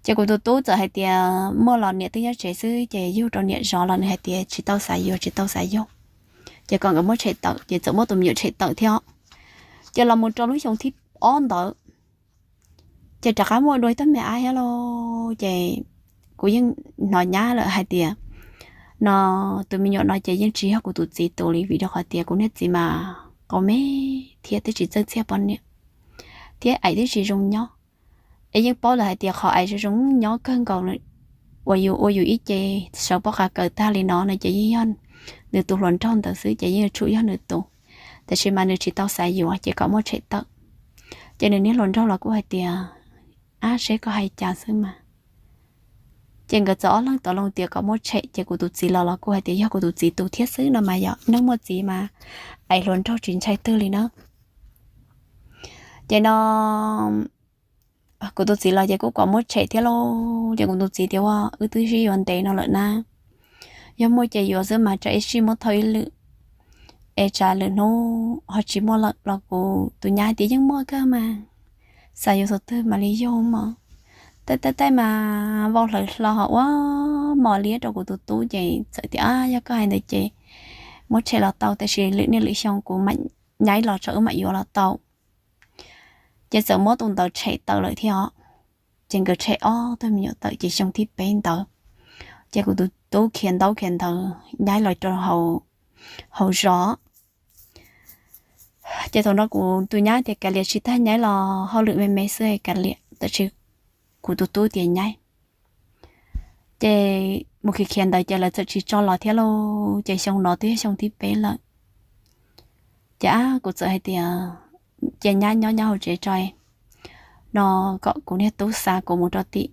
Ces kuv tus tub txawm hais tias muaj los niam twb nyob tsev xwb, ces yug rau niam zov los nws hais tias tsis tau xav yuav, tsis tau xav yug. Ces kom nkawd muab tshem tawm, ces txawm muab tus me nyuam tshem tawm thiab. Ces los mus rau lub xyoo thib ob ntawd, ces rov qab muaj dua ib tug me ab thiab lauj. Ces kuv yeej hnov nyab lawm hais tias no tus me nyuam no ces yeej tsis yog kuv tus txiv tus li, vim rau qhov tias kuv niag txiv mas qau me thiab twb tsis txawj txiag poj niam, thiab aim twb tsis zoo nyob. Es yeej paub lawm hais tias qhov aim zoo zoo nyob kawg nkaus uas yus ua yus ib ce sawv pob qa kaws tag li no no ces yeej yog nws tus hluas nraug ntawd xwb, ces yeej tsuas yog nws tus, tab sis mas nws tsis tau xav yuav ces kom muab tshem tawm. Ces nws niag hluas nraug los kuj hais tias, ab, seb koj hais cas xwb mas. Ces nkawd txawm ob leeg tau loo tias kom muab tshem, ces kuv tus txiv los los kuj hais tias yog kuv tus txiv tus thiab xwb no mas yom, neeg muaj txiv mas aim hluas nraug tsis ntshai twg li na. Ces no kuv tus txiv los ces kuj kom muab tshem thiab lauj. Ces kuv tus txiv tias, ua, wb twb sib yuav ntev no lawm na, yog muaj ces yuav xwb mas tsam ib sij muab thauj ib lwm, es tsam lwm hnub ho tsis muaj lawm los kuv tus nyab tias yeej muaj kawg mas, xav yuav thaum twg mam li yug mog. Tej tej tej mas vau hlawv hlo ho ua mos liab rau kuv tus tub ces txawm tias, ab, yog koj hais ntawd ces muab tshem los tau, tab sis lwm niaj lwm xyoo kuv mam nyaib los tso wb mam yuav los tau. Ces txawm muab tus ntawd tshem tawm lawm thiab os. Ces nkawd tshem ob tug me nyuam tawm ces xyoo thib peb ntawd, ces kuv tus tub khiav ntaub khiav ntawv nyaib los rau hauv zos. Ces thaum no kuv tus nyab tias kav liam, tsis tas nyaib los hauj lwm me me xwb kav liam, tab sis kuv tus tub tias nyaib. Ces mus khiav khiav ntawd ces lawv txawm tsis tso los thiab lauj. Ces xyoo no twb yog xyoo thib peb lawm. Ces ab, kuv txawm hais tias cia nyab nyob nyob hauv tsev tso no, kom kuv niag tub xa kuv mus rau tim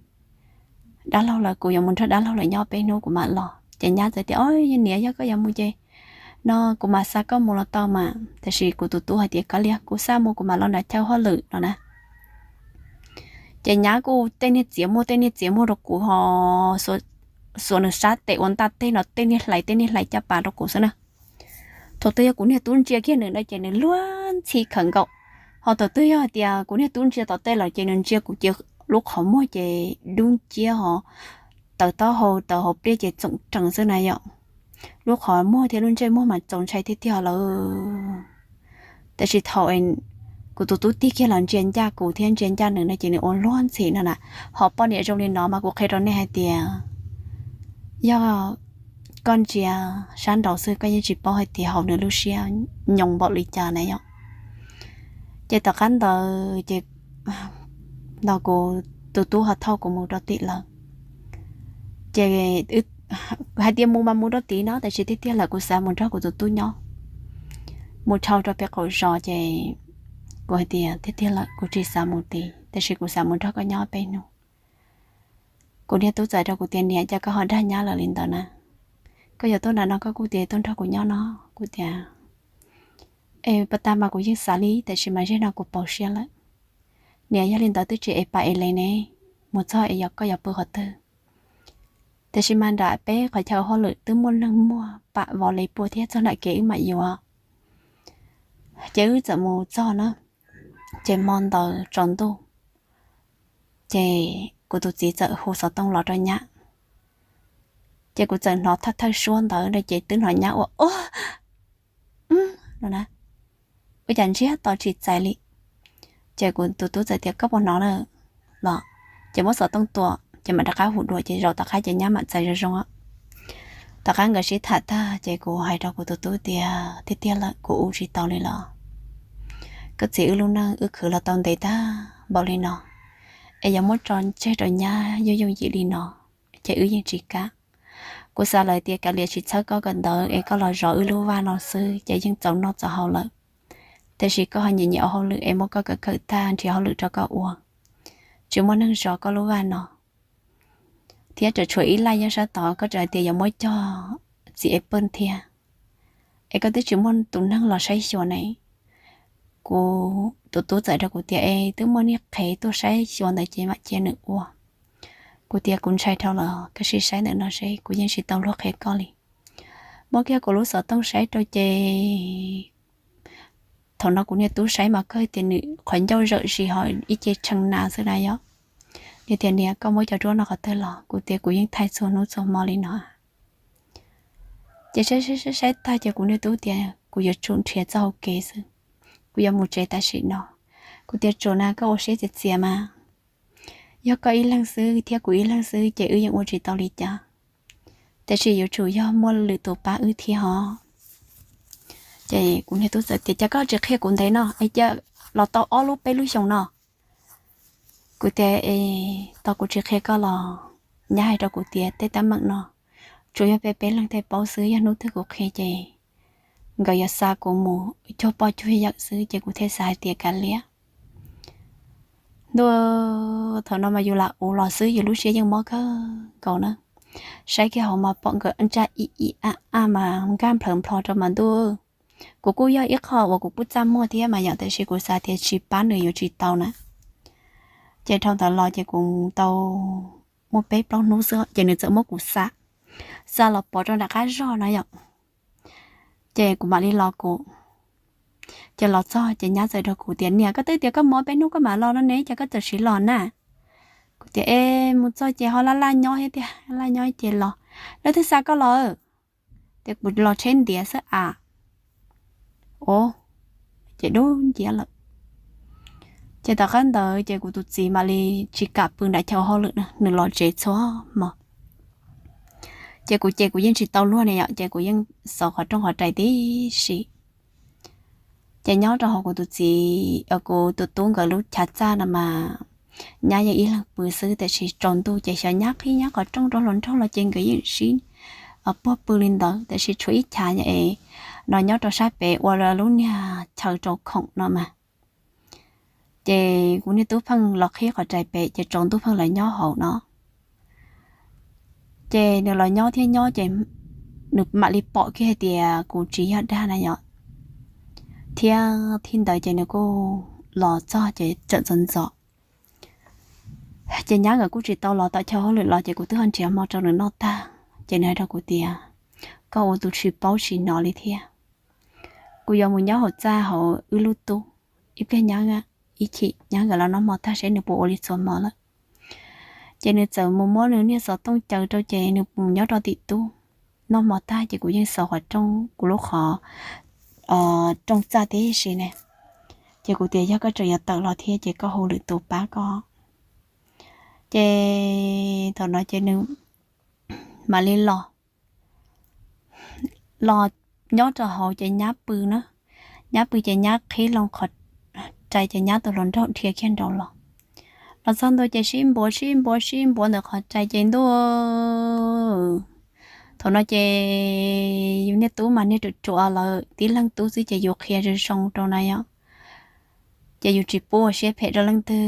dab laug lawv, kuv yuav mus nrog dab laug lawv nyob peb hnub kuv mam los. Ces nyab txawm tias, o, niam, yog koj yuav mus ces no kuv mam xa koj mus los tau mas. Tab sis kuv tus tub hais tias kav liam, kuv xa mus kuv mam los nram chaw hauj lwm no na. Ces nyab kuj tej niag txiav muag tej niag txiav muag rau kuv ho xuas nws sab tes ua ntaj teg no tej niag hlais tej niag hlais caj pas rau kuv xwb na. Thaum twg yog kuv niag tub ntsia kiag nws no ces nws luag ntxhi khawv nkaus, Ho thaum twg yog hais tias kuv niag tub ntsia tom tej lawm ces nws ntsia kuv ces lub qhov muag ces dub nciab ho, tawv taub hau tawv hauv pliaj ces txoom rees xwb na yom. Lub qhov muag thiab lub ntsej muag mas txaus ntshai tiag tiag lawm. Tab sis thaum kuv tus tub tig kiag los ntsia ncaj kuv thiab ntsia ncaj nws no ces nws ua luag ntxhi no na. Ho poj niam zoo li no mas kuv qhia rau nej hais tias yog koj ntsia sab nraud xwb koj yeej tsis paub hais tias hauv nws lub siab nyoos npaum li cas na yom. Ces tom qab ntawd ces no kuv tus tub ho thauj kuv mus rau tim lawm. Ces hais tias mus mas mus rau tim no tab sis tiag tiag lawm kuv xav mus nrog kuv tus tub nyob. Mus dhau rau pem qaum zos ces kuv hais tias tiag tiag lawm kuv tsis xav mus tid tab sis kuv xav mus nrog koj nyob peb hnub. Kuv niag tub txawm rau kuv tias niam, cas koj ho dag nyab lawm li ntawd na? Koj yuav tuaj nram no koj kuj tias tuaj nrog kuv nyob no. Kuv tias es pas tas mas kuv yeej xav li tab sis mas zej no kuv pauv siab lawm. Niam, yog li ntawd twb tsis es pas es le ne, mus txog es yog koj yuav pw qhov twg? Tab sis mas nram peb qhov chaw hauj lwm twb muaj neeg muag pam vos le pua thiab, txog nram kev wb mam yuav. Ces wb txawm mus txog na, ces hmo ntawd tsaus ntuj, ces kuv tus txiv txawm hu xov tooj los rau nyab. Ces kuv txawm hnov thawj thawj suab ntawd no ces twb hnov nyab ua o no na, ua cas ntsiag to tsis txais li. Ces kuv tus tub txawm tias koj puas hnov na los, ces muab xov tooj tua ces mam rov qab hu dua ces zaum tom qab ces nyab mam txais zoo zoo. Tom qab nkawd sib tham tag ces kuv hais rau kuv tus tub tias tiag tiag lawm kuv ua tsis tau li los. Koj txiv wb lub neej wb khwv los tau ntev tag npaum li no es yuav muab tso tseg rau nyab yooj yooj yim li no ces wb yeej tsis kam. Kuv xav lawm tias kav liam tsis txhawb koj kawm ntawv es koj los zov wb lub vaj no xwb ces yeej txaus noj txaus haus lawm. Tab sis koj ho nyiam nyiam ua hauj lwm es muab koj kawm kawm tag nrhiav hauj lwm rau koj ua, tsis muaj neeg zov koj lub vaj no. Thiab tseem tshuav ib laj nyob sab tod koj tseem hais tias yuav muab cog txiv es pawj thiab, es koj twb tsis muaj tus neeg los saib xyuas ne. Kuv tus tub txawm rau kuv tias es twb muaj niag qhev tuaj saib xyuas ntawd ces mam cia nws ua. Kuv tias kuv ntshai dhau los koj sim saib ntawm no seb, kuv yeej tsis tau luag qhia koj li. Muab kiag kuv lub xov tooj saib rau ces thaum no kuv niag tub saib mas kawg tias nws qhov ncauj zawm zis ho ib ce tshee nas xwb na yom. Nws tias niam, koj muab cov duab no qhov twg los? Kuv tias kuv yeej thaij txhua hnub txhua hmo li no. Ces saib saib saib saib tag ces kuv niag tub tias kuv yuav tsum nrhiav txoj hau kev xwb, kuv yuav mus tsev tam sim no. Kuv tias tsuas na koj ua siab txias txias mas, yog koj ib leeg xwb thiab kuv ib leeg xwb ces wb yeej ua tsis tau li cas, tab sis yuav tsum yog muaj lwm tus pab wb thiab ho. Ces kuv niag tub txawm tias cas koj tsis qhia kuv ntev no es cas los tau ob lub peb lub xyoos no? Kuv tias es tau kuv tsis qhia koj los nyab hais rau kuv tias tej teeb meem no tsuas yog peb peb leeg thiaj paub xwb, yog hnub twg kuv qhia ces nkawd yuav xa kuv mus cuag poj cuag yawm xwb ces kuv thiaj xav hais tias kav liam. Ntuj, thaum no mas yus lam ua los xwb yus lub siab yeej mob kawg nkaus na. Saib kiag hauv mas pom nkawd ntsaj ib ib ab ab mas nkag nplhawv nplho rau mas ntuj. Kuv kuj yog ib qho uas kuv kuj txaj muag thiab mas yom, tab sis kuv xav tias tsis pab nws yuav tsis tau na. Ces dhau ntawd los ces kuv tau muaj peb plaub hnub xwb ces nws txawm muab kuv xa, xa los pov rau nram qab zog na yom. Ces kuv mam li los kuv, ces los txog ces nyab txawm rau kuv tias niam, koj twb tias koj mob peb hnub koj mam los no ne, cas koj txawm siv los na? Kuv tias es mus txog ces ho laj laj nyob thiab tiag, laj nyob ces los, leej twg xa koj los? Tias kuv los tsheb ntiav xwb a. O, ces dub nciab lawm. Ces tom qab ntawd ces kuv tus txiv mam li tsis kam pw nram chaw hauj lwm no, nws los tsev txhua hmo. Ces kuv ces kuv yeej tsis tau luag ne yom, ces kuv yeej xauv qhov rooj qhov rais tib si. Ces nyob rau hauv kuv tus txiv, kuv tus tub nkawd lub chav txaj no mas nyab yeej ib leeg pw xwb, tiam sis tsaus ntuj ces xyov nyab qhib nyab qhov rooj rau hluas nraug los ces nkawd yeej sib puag pw li ntawd, tiam sis tshuav ib chav es no nyob rau sab pem ua lub niag chaw rau khoom no mas. Ces kuv niag tub pheej los qhib qhov rais pem ces tsaus ntuj pheej los nyob hauv no. Ces nws los nyob thiab nyob ces nws mam li pom kiag hais tias kuv tsis yog dag na yom. Thiab thaum ntawd ces nws kuj los txog ces tseem ntxov ntxov. Ces nyab nkawd kuj tsis tau los tom chaw hauj lwm los ces kuv twb ho nrhiav hmo rau nws noj tag ces nws hais rau kuv tias koj ua tus tsis paub tsis hnov li thiab. Kuv yuav mus nyob hauv txaj hauv wb lub tub, ib pliag nyab, ib chim nyab nkawd los noj hmo tag seb nws puas ua li txhua hmo lawm. Ces nws txawm mus muab nws niag xov tooj caws rau ces nws mus nyob rau tim tub. Noj hmo tag ces kuv yeej xauv qhov rooj, kuv lub qhov rooj txaj tib si ne. Ces kuv tias yog koj tseem yuav tawm los thiab ces koj hu lwm tus pab koj. Ces thaum no ces nws mam li los los nyob rau hauv ces nyab pw na. Nyab pw ces nyab qhib loo qhov rai ces nyab tus hluas nraug dhia kiag nraud los. Los txog ntua ces sib npuav sib npuav sib npuav ntawm qhov rai ces ntuj, thaum no ces yus niag tub mas niag ruam ruam lawm, tib leeg tub xwb ces yus qhia zoo zoo rau na yom. Ces yus tsis pub ua siab phem rau leej twg,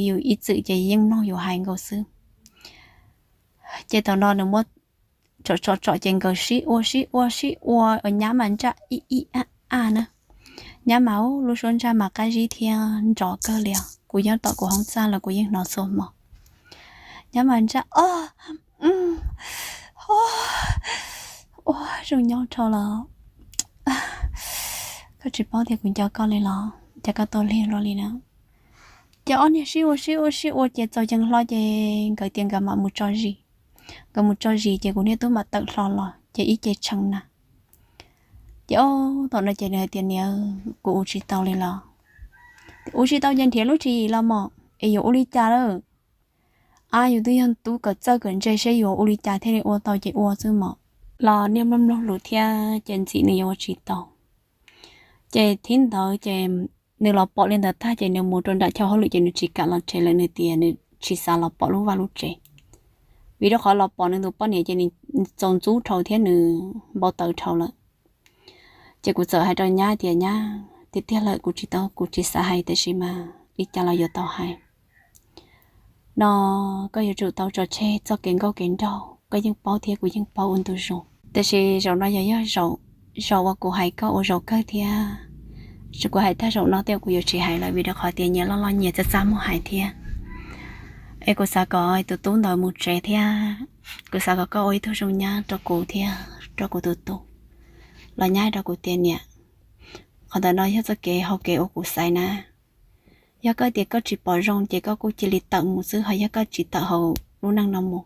yus ib txwm ces yeej mloog yus hais nkaus xwb. Ces thaum no nws muab tsom tsom tsom ces nkawd sib ua sib ua sib ua, nyab mas ntsaj ib ib aj aj na. Nyab mas lub suab ntsaj mas qab zib thiab nrov kawg li os. Kuv nyob tom kuv hoob txaj los kuv yeej hnov txhua hmo. Nyab mas ntsaj o, ua zoo nyob dhau los, koj tsis paub tias kuv nco koj li los cas koj tuaj lig luaj li na. Ces ob niag sib ua sib ua sib ua ces txaus yees hlo ces nkawd tias nkawd mam mus tso zis. Nkawd mus tso zis ces kuv niag tub mam tawm hlo los ces ib ce tshee na. Ces o, thaum no ces nws hais tias niam, kuv ua tsis tau li los. Ua tsis tau ces nrhiav lub tswv yim los mog, es yuav ua li cas lawm? A, yus twb yog tub kawm txawj kawm ntse seb yuav ua li cas thiaj li ua tau ces ua xwb mog. Los niag mloog mloog lus thiab ces ntxim nws yuav ua tsis tau. Ces thib ntawd ces nws los pom li ntawd tag ces nws mus rau nram chaw hauj lwm ces nws tsis kam los tsev lawm, nws tias nws tsis xav los pom lub vaj lub tsev. Vim rau qhov los pom nws tus poj niam ces nws txaus ntxub dhau thiab nws npau taws dhau lawm. Ces kuv txawm hais rau nyab tias nyab, tiag tiag lawm kuv tsis tau, kuv tsis xav hais tiam sis mas li cas los yuav tau hais no, koj yuav tsum tau tso tseg txoj kev nkauj kev nraug, koj yeej paub thiab kuv yeej paub ua ntu zus. Tiam sis zaum no yog, yog zaum uas kuv hais koj ua zaum kawg thiab. Kuv hais tag zaum no tej kuv yuav tsis hais lawm vim rau qhov tias nyias loj loj nyias txaj txaj muag hais thiab. Es kuv xav kom tus tub ntawd mus tsev thiab kuv xav kom koj ua ib tug zoo nyab rau kuv thiab rau kuv tus tub. Los nyab rau kuv tias niam, qhov ntawm no yog txoj kev hau kev uas kuv xaiv na. Yog koj tias koj tsis pom zoo ces koj kuj cia li tawm mus xwb, ho yog koj tsis tawm hauv lub neej no mus,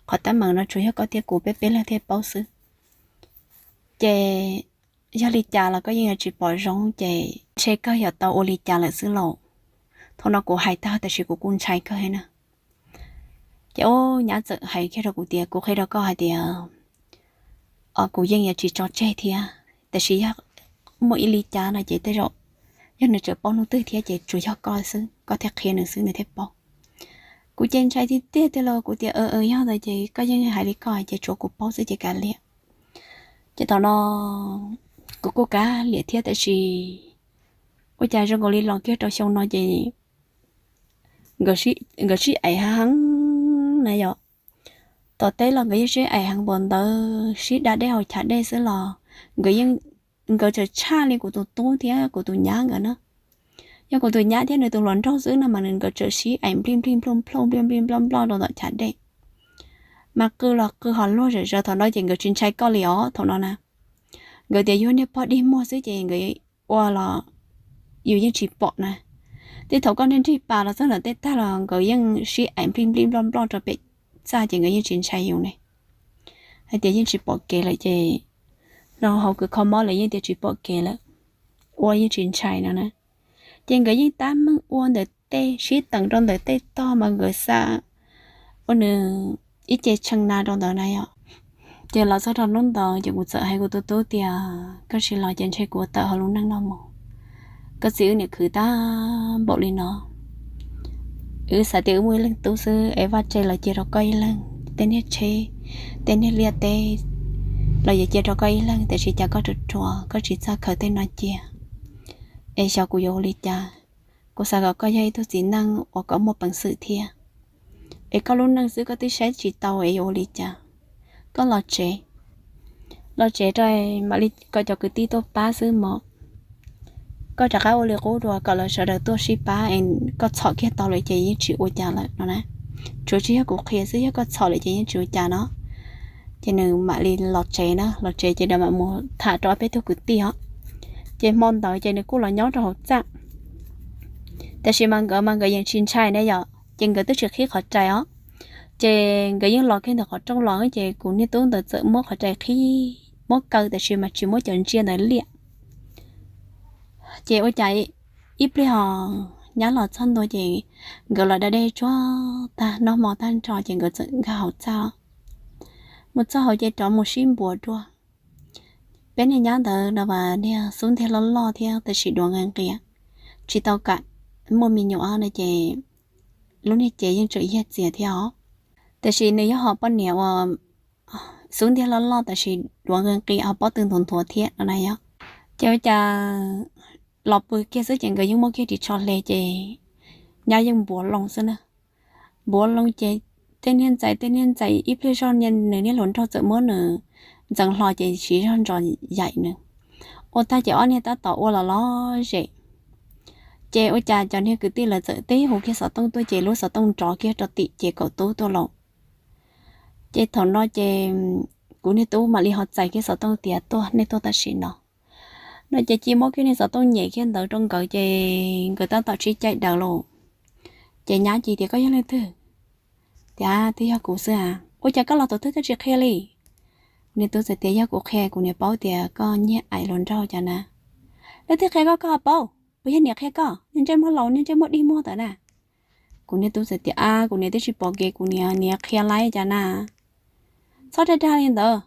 qhov teeb meem no tsuas yog koj thiab kuv peb peb leeg thiaj paub xwb. Ces yog li cas los koj yeej yuav tsis pom zoo ces ntshe koj yuav tau ua li cas lawm xwb lauj. Thaum no kuv hais tag tiam sis kuv kuj ntshai kawg na. Ces o, nyab txawm hais kiag rau kuv tias kuv qhia rau koj hais tias kuv yeej yuav tsis tso tseg thiab, tiam sis yog muaj ib li cas no ces tej zaum yog nws tseem paub hnub twg thiab ces tsuas yog koj xwb, koj thiaj qhia nws xwb nws thiaj paub. Kuv ces ntshai tiag tiag tiag los kuv tias yog ntawd ces koj yeej hais li koj ces tsuav kuv paub xwb ces kav liam. Ces thaum no kuv kuj kav liam thiab tiam sis ua cas zoo nkaus li los kiag rau xyoo no ces nkawd sib aim heev heev na yom. Tom teb los nkawd yeej sib aim heev npaum ntawd, sib da dej haus chav dej xwb los nkawd yeej, nkawd tseem tshaj li kuv tus tub thiab kuv tus nyab nkawd na. Yog kuv tus nyab thiab nws tus hluas nraug xwb no mas nkawd tseem sib aim nplij nplij nploj nploj nplij nplij nploj nploj rau tom chav dej. Mas qw los qw ho luag zom zaws, thaum no ces nkawd tsis ntshai koj li os thaum no na. Nkawd tias yus niag pog dig muag xwb ces nkawd ua los yus yeej tsis pom na. Tej thaum koj nreg nrig pas los txog ntawm tej tag los nkawd yeej sib aim nplij nplij nploj nploj rau pem txaj ces nkawd yeej tsis ntshai yus ne. Hais tias yeej tsis pom kev lawm ces, no hauv kws kho mob lawm yeej tias tsis pom kev lawm, ua yeej tsis ntshai no na. Ces nkawd yeej tab meeg ua ntawm tej sib teem rau ntawm tej tog mas nkawd xa ua nws ib ce tshee na rau ntawd na yom. Ces los txog rau hnub ntawd ces kuv txawm hais kuv tus tub tias koj tsis los ces ntshe kuv tawm hauv lub neej no mus. Koj txiv wb niam khwv tag npaum li no, wb xav tias wb muaj ib leeg tub xwb es vaj tse los cia rau koj ib leeg, tej niag tsheb, tej niag liaj teb los yuav cia rau koj ib leeg, tiam sis cas koj ruam ruam koj tsis txawj khaws tej no cia, es xyov kuv yuav ua li cas. Kuv xav kom koj yog ib tug txiv neej uas kom muaj peev xwm thiab, es koj lub neej xwb koj twb saib tsis tau es yuav ua li cas. Koj los tsev, los tsev rau mam li kom cov kwv tij tuaj pab xwb mog. Koj rov qab ua li qub dua kom lawv sawv daws tuaj sib pab es koj txhom kiag tau lawm ces yeej tsis ua cas lawm no na. Tsuav tsis yog kuv qhia xwb, yog koj txhom lawm ces yeej tsis ua cas no. Ces nws mam li los tsev na, los tsev ces nws mam mus tham rau ob peb tug kwv tij os. Ces hmo ntawd ces nws kuj los nyob rau hauv txaj. Tab sis mas nkawd mas nkawd yeej tsis ntshai ne yom, ces nkawd twb tsis qhib qhov rais os. Ces nkawd yeej los kiag ntawm qhov rooj los ces kuv niag tub ntawd txawm muab qhov rais qhib, muab kaw tab sis mas tsis muab cov ntsia ntawd liam. Ces ua cas ib pliag os nyab los txog ntua ces nkawd los da dej tsuag tag noj hmo tag nrho ces nkawd txawm nkag hauv txaj. Mus txog hauv ces rov mus sib npuav dua. Peb niag nyab ntawd no mas niag xub ntiag loj loj thiab tab sis duav nqi nqias, tsis tau kam muaj me nyuam no ces lub niag cev yeej tseem yag txias thiab os. Tab sis nws yog ho poj niam uas xub ntiag loj loj tab sis duav nqi nqias ho pob tw nthuav nthuav thiab no na yom. Ces ua cas los pw kiag xwb ces nkawd yeej muab kiag ris tsho hle ces nyab yeej npuav loo xwb na. Npuav loo ces tej niag ntxais tej niag ntxais ib pliag zog nws niag hluas nraug txawm muab nws ntxeev hlo ces siv zog ntsos yaim nws. Ua tag ces ob niag tab tom ua los lom zem. Ces ua cas cov niag kwv tij lawv txawm tib hu kiag xov tooj tuaj ces lub xov tooj nrov kiag rau tim ces kaum tub tuaj los. Ces thaum no ces kuv niag tub mam li ho txais kiag xov tooj tias tuaj, nej tuaj tam sim no. No ces cia muab kiag niag xov tooj nyem kiag ntawd rau nkawd ces nkawd tab tom sib caij daws los. Ces nyab cia tias koj yog leej twg? Tias twb yog kuv xwb a. Ua cas koj los thaum twg twb tsis qhia li? Kuv niag tub txawm tias yog kuv qhia kuv niam paub tias koj nyiag aim hluas nraug cov na. Leej twg qhia koj koj ho paub? Puas yog niam qhia koj? Niag ntsej muag laus niag ntsej muag dig muag ntawd na. Kuv niag tub txawm tias a kuv niam twb tsis pom kev kuv niam niam qhia laib cov na. Txhob dag dag li ntawd.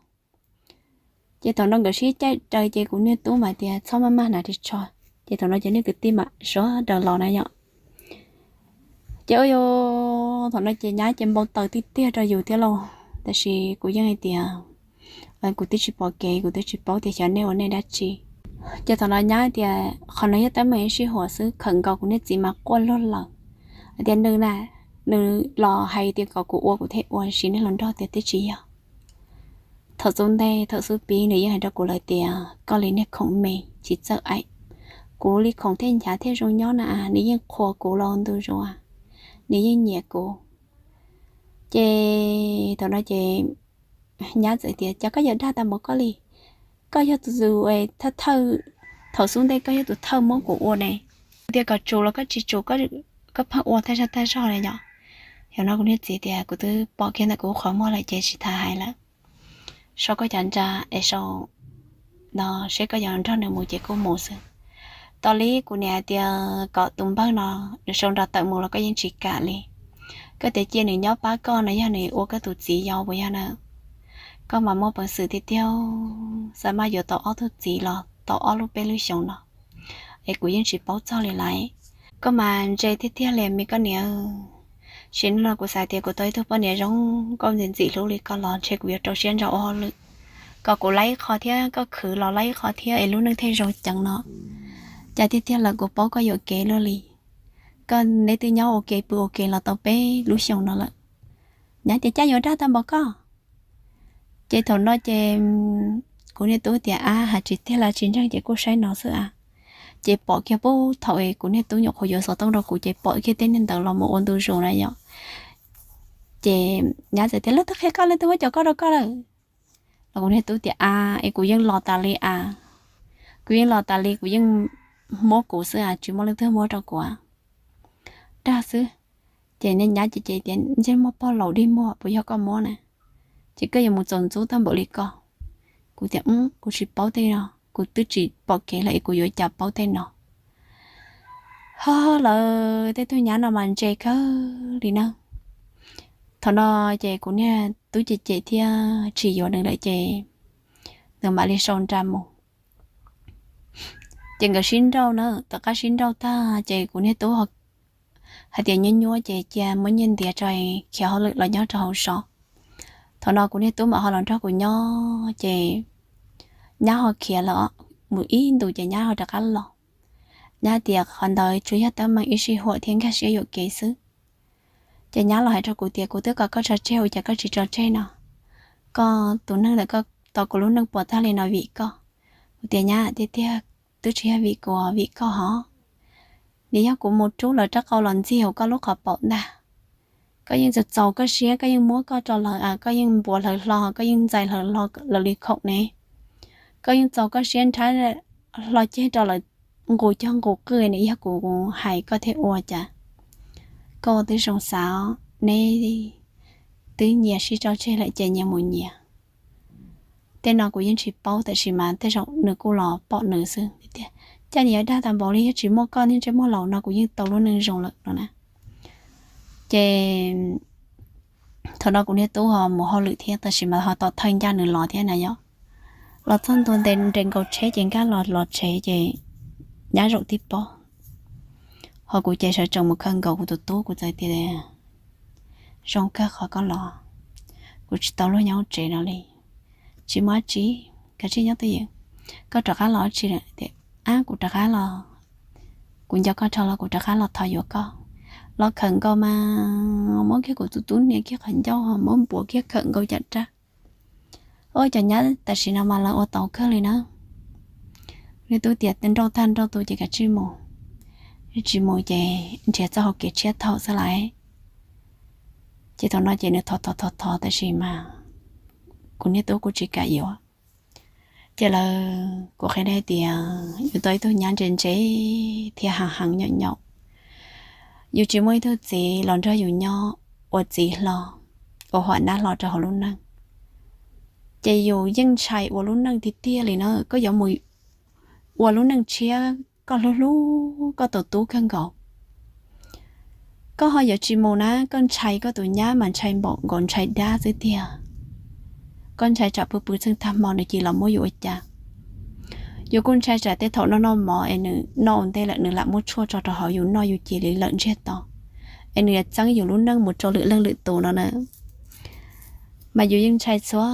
Ces thaum no nkawd sib caij daws ces kuv niag tub mas tias txhob maj maj hnav ris tsho. Ces thaum no ces niag kwv tij mam sawv daws los na yom. Ces ua thaum no ces nyab ces npau taws tiag tiag rau yus thiab lauj. Tab sis kuv yeej hais tias kuv twb tsis pom kev kuv twb tsis paub tias xyov nej ua nej dab tsi. Ces thaum no nyab tias qhov no yog teeb meem ib sij huam xwb, khawm nkaus kuv niag txiv mas quaj luag lawm. Hais tias nws na, nws los hais tias kom kuv ua kuv thiaj ua, tab sis niag hluas nraug tias twb tsis yog. Thaum xub ntej thaum xub pib nws yeej hais rau kuv lawm tias koj li niag khoom me tsis txawj aim, kuv li khoom thiaj nchav thiaj zoo nyob na. Nws yeej qhuas kuv los ntu zus, nws yeej nyiam kuv. Ces thaum no ces nyab txawm tias cas koj yuav dag tag npaum koj li, koj yog tus thawj thawj, thaum xub ntej koj yog tus thawj muab kuv ua ne, tias kom tsum los koj tsis tsum, koj pheej ua tag zog tag zog li yom. Yog no kuv niag txiv tias kuv twb pom kiag ntawm kuv qhov muag lawm ces tsis tas hais lawm, sau koj cov nra es sau no seb koj yuav nrog nws mus ces kuj mus xwb. Tau li kuv niam hais tias kom tus npawg no nws sau nra tawm mus los koj yeej tsis kam li. Koj tias cia nws nyob pab koj no yog nws ua koj tus txiv yau puas yog na? Koj mas muaj peev xwm tiag tiag, xav mas yuav tau ob tug txiv los tau ob lub peb lub xyoos no es kuv yeej tsis paub txog li lawm. Koj mas ntse tiag tiag li me koj niam. Sim no kuv xav tias kuv tau ib tug poj niam zoo nkauj ntxim ntxim hlub li koj los ntshe kuv yuav rau siab ntso ua hauj lwm kom kuv laib ib qho thiab koj khwv los laib ib qho thiab es lub neej thiaj zoo ceev no. Cas tiag tiag lawm kuv paub koj yuam kev luaj li. Koj neb twb nyob ua ke pw ua ke los tau peb lub xyoos no lawm. Nyab tias cas yuav dag tag npaum koj. Ces thaum no ces kuv niag tub tias ab hais tsis tiag los tsis ntseeg ces kuj saib no xwb a. Ces pom kiag pub thaum kuv niag tub nyuam qhuav yuav xov tooj rau kuv ces pom kiag tej niag ntawd los mus ua ntu zus na yom. Ces nyab txawm tias leej twg qhia koj, leej twg muab cov koj rau koj lawm? Los kuv niag tub tias a, es kuv yeej los tas li a, kuv yeej los tas li, kuv yeej muab kuv xwb a, tsis muaj leej twg muab rau kuv. Dag xwb. Ces niag nyab ces tias ntsej muag pog laus dig muag puas yog koj muab na? Ces koj yuav mus txaus ntxub tag npaum li koj. Kuv tias kuv tsis paub tej no, kuv twb tsis pom kev lawm es kuv yuav cas paub tej no. Ho lawv tej tug nyab no mas ntse kawg li na. Thaum no ces kuv niag tub cem cem thiab tsis yuav nws lawm ces nws mam li sau nra mus. Ces nkawd sib nrauj na, tom qab sib nrauj tag ces kuv niag tub hais tias nyuab nyuab ces cia muab nyiaj ntiav tso khiav hauj lwm los nyob rau hauv zos. Thaum no kuv niag tub mam ho los nrog kuv nyob ces nyab ho khiav lawm, mus ib ntus ces nyab ho rov qab los. Nyab tias qhov ntawd tsuas yog teeb meem ib sij huam thiab nkag siab yuam kev xwb. Ces nyab los hais rau kuv tias kuv twb kom koj tso tseg ua cas koj tsis tso tseg no? Koj tus neeg ntawd koj tau kuv lub neej puas tag li no vim koj. Kuv tias nyab, tiag tiag twb tsis yog vim kuv, vim koj hov. Nws yog kuv mus rub lawv rab qau los ntxig hauv koj lub qhov paum ntag. Koj yeej txaus txaus koj siab, koj yeej muab koj rau lawv, koj yeej npuav lawv hlo, koj yeej ntxais lawv li khoom ne. Koj yeej txaus koj siab nrhab hlo ceg rau lawv nqus cog nqus qwj, nws yog kuv hais koj thiaj ua cas? Koj ua twb zoo xav, neb twb nyias sib tso tseg lawm ces nyias mus nyias. Tej no kuv yeej tsis paub, tab sis mas tej zaum nws kuj los pom nws xwb tiag. Cas nws yuav dag tas npaum li, yog tsis muaj koj niag ntsej muag laus no kuv yeej tau lub neej zoo lawm no na. Ces thaum no kuv niag tub ho mus hauj lwm thiab, tab sis mas ho tom thawj ncaj nws los thiab na yom. Los txog ntua nres nkaus tsheb ces nkag los los tsev ces nyab zaum tib pob. Ho kuv ces sawv tsees mus khaws nkaus kuv tus tub, kuv txawm tias, zoo kawg qhov koj los, kuv tsis tau luag nyob tsev no li. Tsis muaj dab tsi, kav tsij nyob twj ywm. Koj rov qab los tsi lawm? Ab, kuv rov qab los, kuv nco koj dhau los kuv rov qab los thov yuav koj. Los khawm nkaus mas muab kiag kuv tus tub nias kiag qhov ncauj, muab npuav kiag khawm nkaus cam rab. Ua cas nyab tam sim no mas lawv ua tau kawg li na. Niag tub tias nrauj tag nrauj tu ces kav tsij mus, tsis mus ces nrhiav txoj hau kev tshiab thaum xwb lawm. Ces thaum no ces nws thov thov thov thov, tab sis mas kuv niag tub kuj tsis kam yuav. Ces lawv, kuv qhia nej tias yus tau ib tug nyab ntse ntse thiab heev heev nyaum nyaum, yus tsis muaj ib tug txiv los nrog yus nyob ua txiv hlo, ua huam nab hlo rau hauv lub neej, ces yus yeej ntshai ua lub neej tiag tiag li na. Koj yuav mus ua lub neej tshiab koj hlub hlub koj tus tub kawg nkaus, koj ho yuav tsis mus na, koj ntshai koj tus nyab mas ntshai npaum nkaus ntshai dab xwb tiag. Koj ntshai tsam pw pw txheej tag hmo nws cia li los muab yus ua cas. Yus kuj ntshai tsam tej thaum noj noj mov es nws noj ua ntej lawm nws lam muab tshuaj tso rau hauv yus noj yus cia li lawm ntsiag to, es nws yuav txeeb yus lub neej mus rau lwm leej lwm tus no na. Mas yus yeej ntshai txhua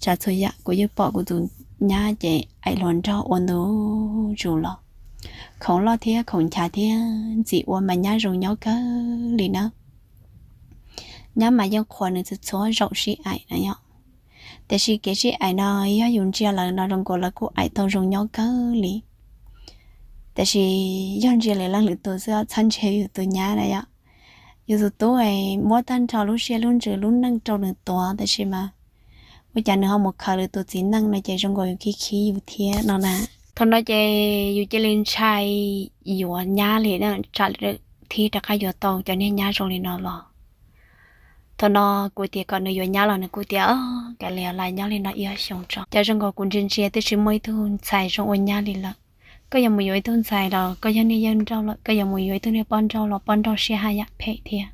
tsav txhua yam. Kuv yeej pom kuv tus nyab ces aim hluas nraug ua ntu zus los, khoom loj thiab khoom nchav thiab ntxim ua mas nyab zoo nyob kawg li na. Nyab mas yeej qhuas nws txhua txhua zaum sib aim na yom. Tiam sis kev sib aim no yog yus ntsia lawv no zoo nkaus lawv kuj aim tau zoo nyob kawg li. Tiam sis yog ntsia lwm leej lwm tus xwb, txhob ntsia yus tus nyab na yom. Yus tus tub muab tag nrho lub siab lub ntsws lub neej rau nws tuav, tab sis mas ua cas nws ho mus khaws lwm tus txiv neej no ces zoo nkaus yus khib khib yus thiab no na. Thaum no ces yus cia li ntshai yuav nyab li na, tsam thib rov qab yuav tau cov niag nyab zoo li no los. Thaum no kuv tias kom nws yuav nyab los nws kuj tias, kav liam, lais nyob li no ib ob xyoos tso. Cas zoo nkaus kuv ntsia ntsia twb tsis muaj ib tug ntxhais zoo ua nyab li lawm. Koj yuav mus yuav ib tug ntxhais los koj yog niag yawg nrauj lawm, koj yuav mus yuav ib tug niag poj nrauj los poj nrauj siab haj yam phem thiab.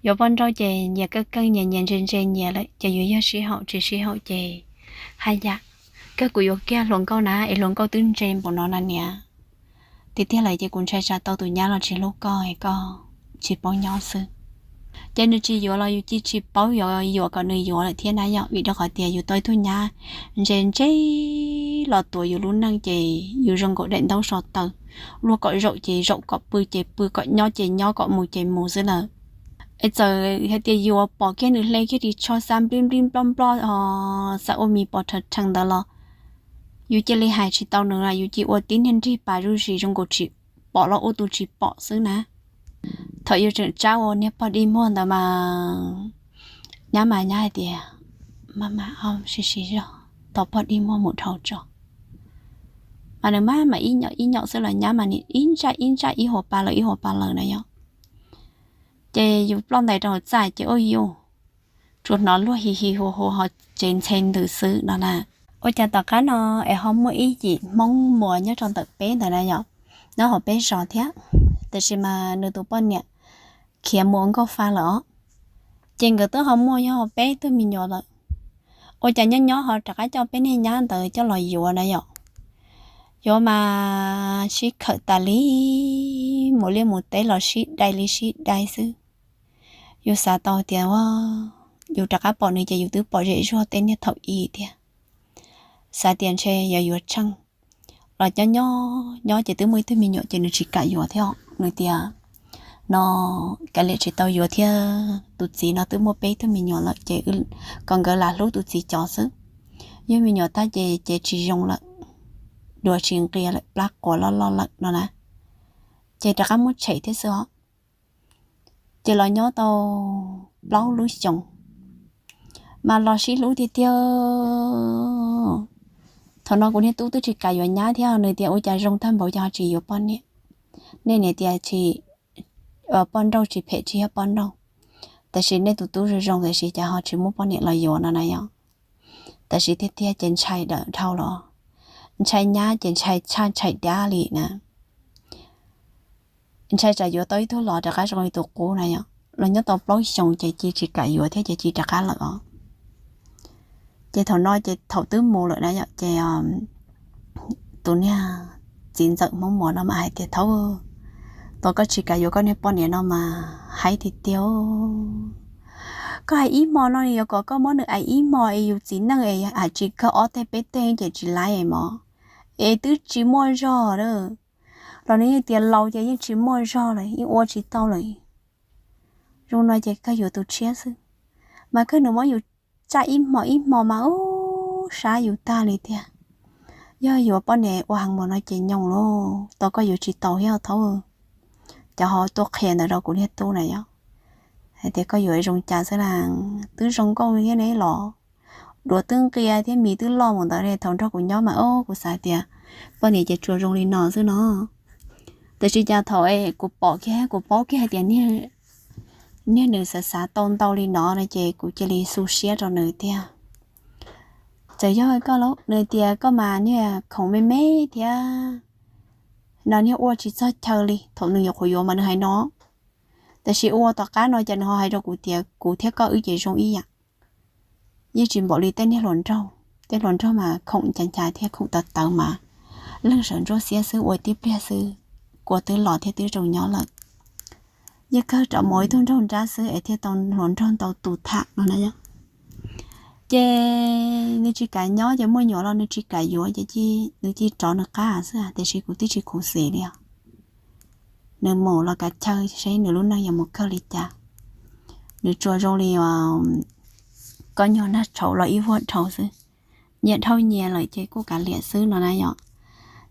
Yuav poj nrauj ces nyias keej keej nyias, nyias ntse ntse nyias lawm ces yus yog sib haum tsis sib haum ces haj yam. Kawg kuv yuav kiag hluas nkauj na, es hluas nkauj twb ntse npaum no na niam. Tiag tiag lawm ces kuv ntshai tsam tau tus nyab los tsis hlub koj, koj tsis paub nyob xwb. Ces nws tsis yuav los yus cia tsis paub yuav, yuam kom nws yuav lawm thiab na yom, vim rau qhov tias yus tau ib tug nyab ntse ntse los tuav yus lub neej ces yus zoo nkaus daim ntaub so taw, luag kom zaum ces zaum, kom pw ces pw, kom nyob ces nyob, kom mus ces mus xwb lawm. Es txawm hais tias yus pom kiag nws hle kiag ris tsho xav nplij nplij nploj nploj, xav ua mis pos rhawv rhees ntawd los yus cia li hais tsis tau nws, yus cia ua tib niag nrig pas zuj zus zoo nkaus tsis pom los ua tus tsis pom xwb na. Thaum yus tseem tsab ua niag pog dij muag ntawd mas nyab mas nyab hais tias, maj mam sim sim zog, tos pog dij muag mus dhau tso. Mas nws maj mam ib nyom ib nyom xwb los nyab mas nim ib ntsaj ib ntsaj ib huas pa lawm ib huas pa lawm na yom. Ces yus ploj ntais rau hauv txaj ces ua yus tsuas hnov luag hi hi hu hu hauv tsev ntxhe ntws xwb no na. Ua cas tom qab no es ho muaj ib yim Hmoob Muas nyob rau ntawm peb ntawd na yom, nyob hauv peb zos thiab, tiam sis mas nws tus poj niam khiav mus ua nkauj fa lawm os. Ces nkawd twb ho muaj yog peb tug me nyuam lawm. Ua cas nyob nyob ho rov qab coj peb niag nyab ntawd coj los yuav na yom. Yuav mas sib khawm tas li, mus liaj mus teb los sib dai li sib dai xwb. Yus xav tau tias yus rov qab pom nws ces yus twb pom zem zuag tej niag thaum i thiab. Xav tias ntshe yuav yuav tsheej los nyob nyob nyob ces twb muaj ib tug me nyuam ces nws tsis kam yuav thiab. Nws tias no kav liam tsis tau yuav thiab, tus txiv no twb muaj peb tug me nyuam lawm ces kom nkawd lam hlub tus txiv cov xwb. Yog me nyuam tag ces ces tsis zoo lawm, dua tsis nqia lawm, plab quas loj loj lawm no na. Ces rov qab muab tshem thiab xwb os. Ces los nyob tau plaub lub xyoos mas los sib hlub tiag tiag. Thaum no kuv niag tub twb tsis kam yuav nyab thiab, nws tias ua cas zoo tag npaum cas ho tsis yuav poj niam. Nej niam tias tsis, poj nrauj tsis phem tsis yog poj nrauj, tab sis nej tus tub zoo zoo tab sis cas ho tsis muab poj niam los yuav no na yom. Tab sis tiag tiag ces ntshai dawm dhau los, ntshai nyab ces ntshai tshaj ntshai dab li na. Ntshai tsam yuav tau ib tug los rov qab zoo li tus qub na yom, los nyob tau plaub xyoos ces cia tsis kam yuav thiab ces cia rov qab lawm os. Ces thaum no ces thaum twb mus lawm na yom, ces tus niag txiv ntxawm Hmoob Muas no mas hais tias, Thaub, tos koj tsis kam yuav koj niag poj niam no mas haib tiag tiag. Koj hais ib hmo no yuav kom koj muab nws aim ib hmo es yus txiv neej es hais tsis kawg ob teg peb teg ces tsis laib mog, es twb tsis muaj zog a. Los nws yeej tias laus ces yeej tsis muaj zog lawm, yeej ua tsis tau lawm. Zoo no ces kawg yuav tus tshiab xwb, mas kawg nws muab yus tsaj ib hmo ib hmo mas ub sab yus tag li tiag. Yog yuav poj niam ua heev mus no ces nyoos lauj, tau koj yuav tsis tau thiab Thaub. Cov ho tuaj qhia ntawd rau kuv niag tub na yom, hais tias koj yuav zoo cas xwb na, twb zoo nkauj thiab ne los, duav twb nqia thiab mis twb loj mus ntawd ne, thaum nrog kuv nyob mas ob kuv xav tias poj niam ces tsuas zoo li no xwb no. Tab sis cas thaum kuv pom kiag kuv paub kiag hais tias niag nws xav xav tau ntau li no no ces kuv cia li xu siab rau nws tiag. Txawm yog koj los nws tias koj mas niag khoom me me thiab, no niag ua tsis txog chaw li, thaum nws nyuam qhuav yuav mas nws hais no. Tab sis ua tom qab no ces nws ho hais rau kuv tias kuv thiab koj wb ces zoo ib yam, yeej tsis npaum li tej niag hluas nraug. Tej hluas nraug mas khoom ncha ncha thiab khoom tawv tawv mas leeg sawv ntsuab xiab xwb ua tib pliag xwb, kua twb los thiab twb zoo nyob lawm. Yeej kawg rov mus ib tug nraug nrab xwb es thiaj tau hluas nraug ntau tus tham no na yom. Ces nws tsis kam nyob ces muaj nyuam los nws tsis kam yuav ces nws cia rov nws qab xwb, tiam sis kuv twb tsis khuv xim li os. Nws mus los kav chaw seb nws lub neej yuav mus kawg li cas. Nws tsuas zoo li koj nyuag nag tshauv los ib vuag dhau xwb. Nyias dhau nyias lawm ces kuj kav liam xwb no na yom.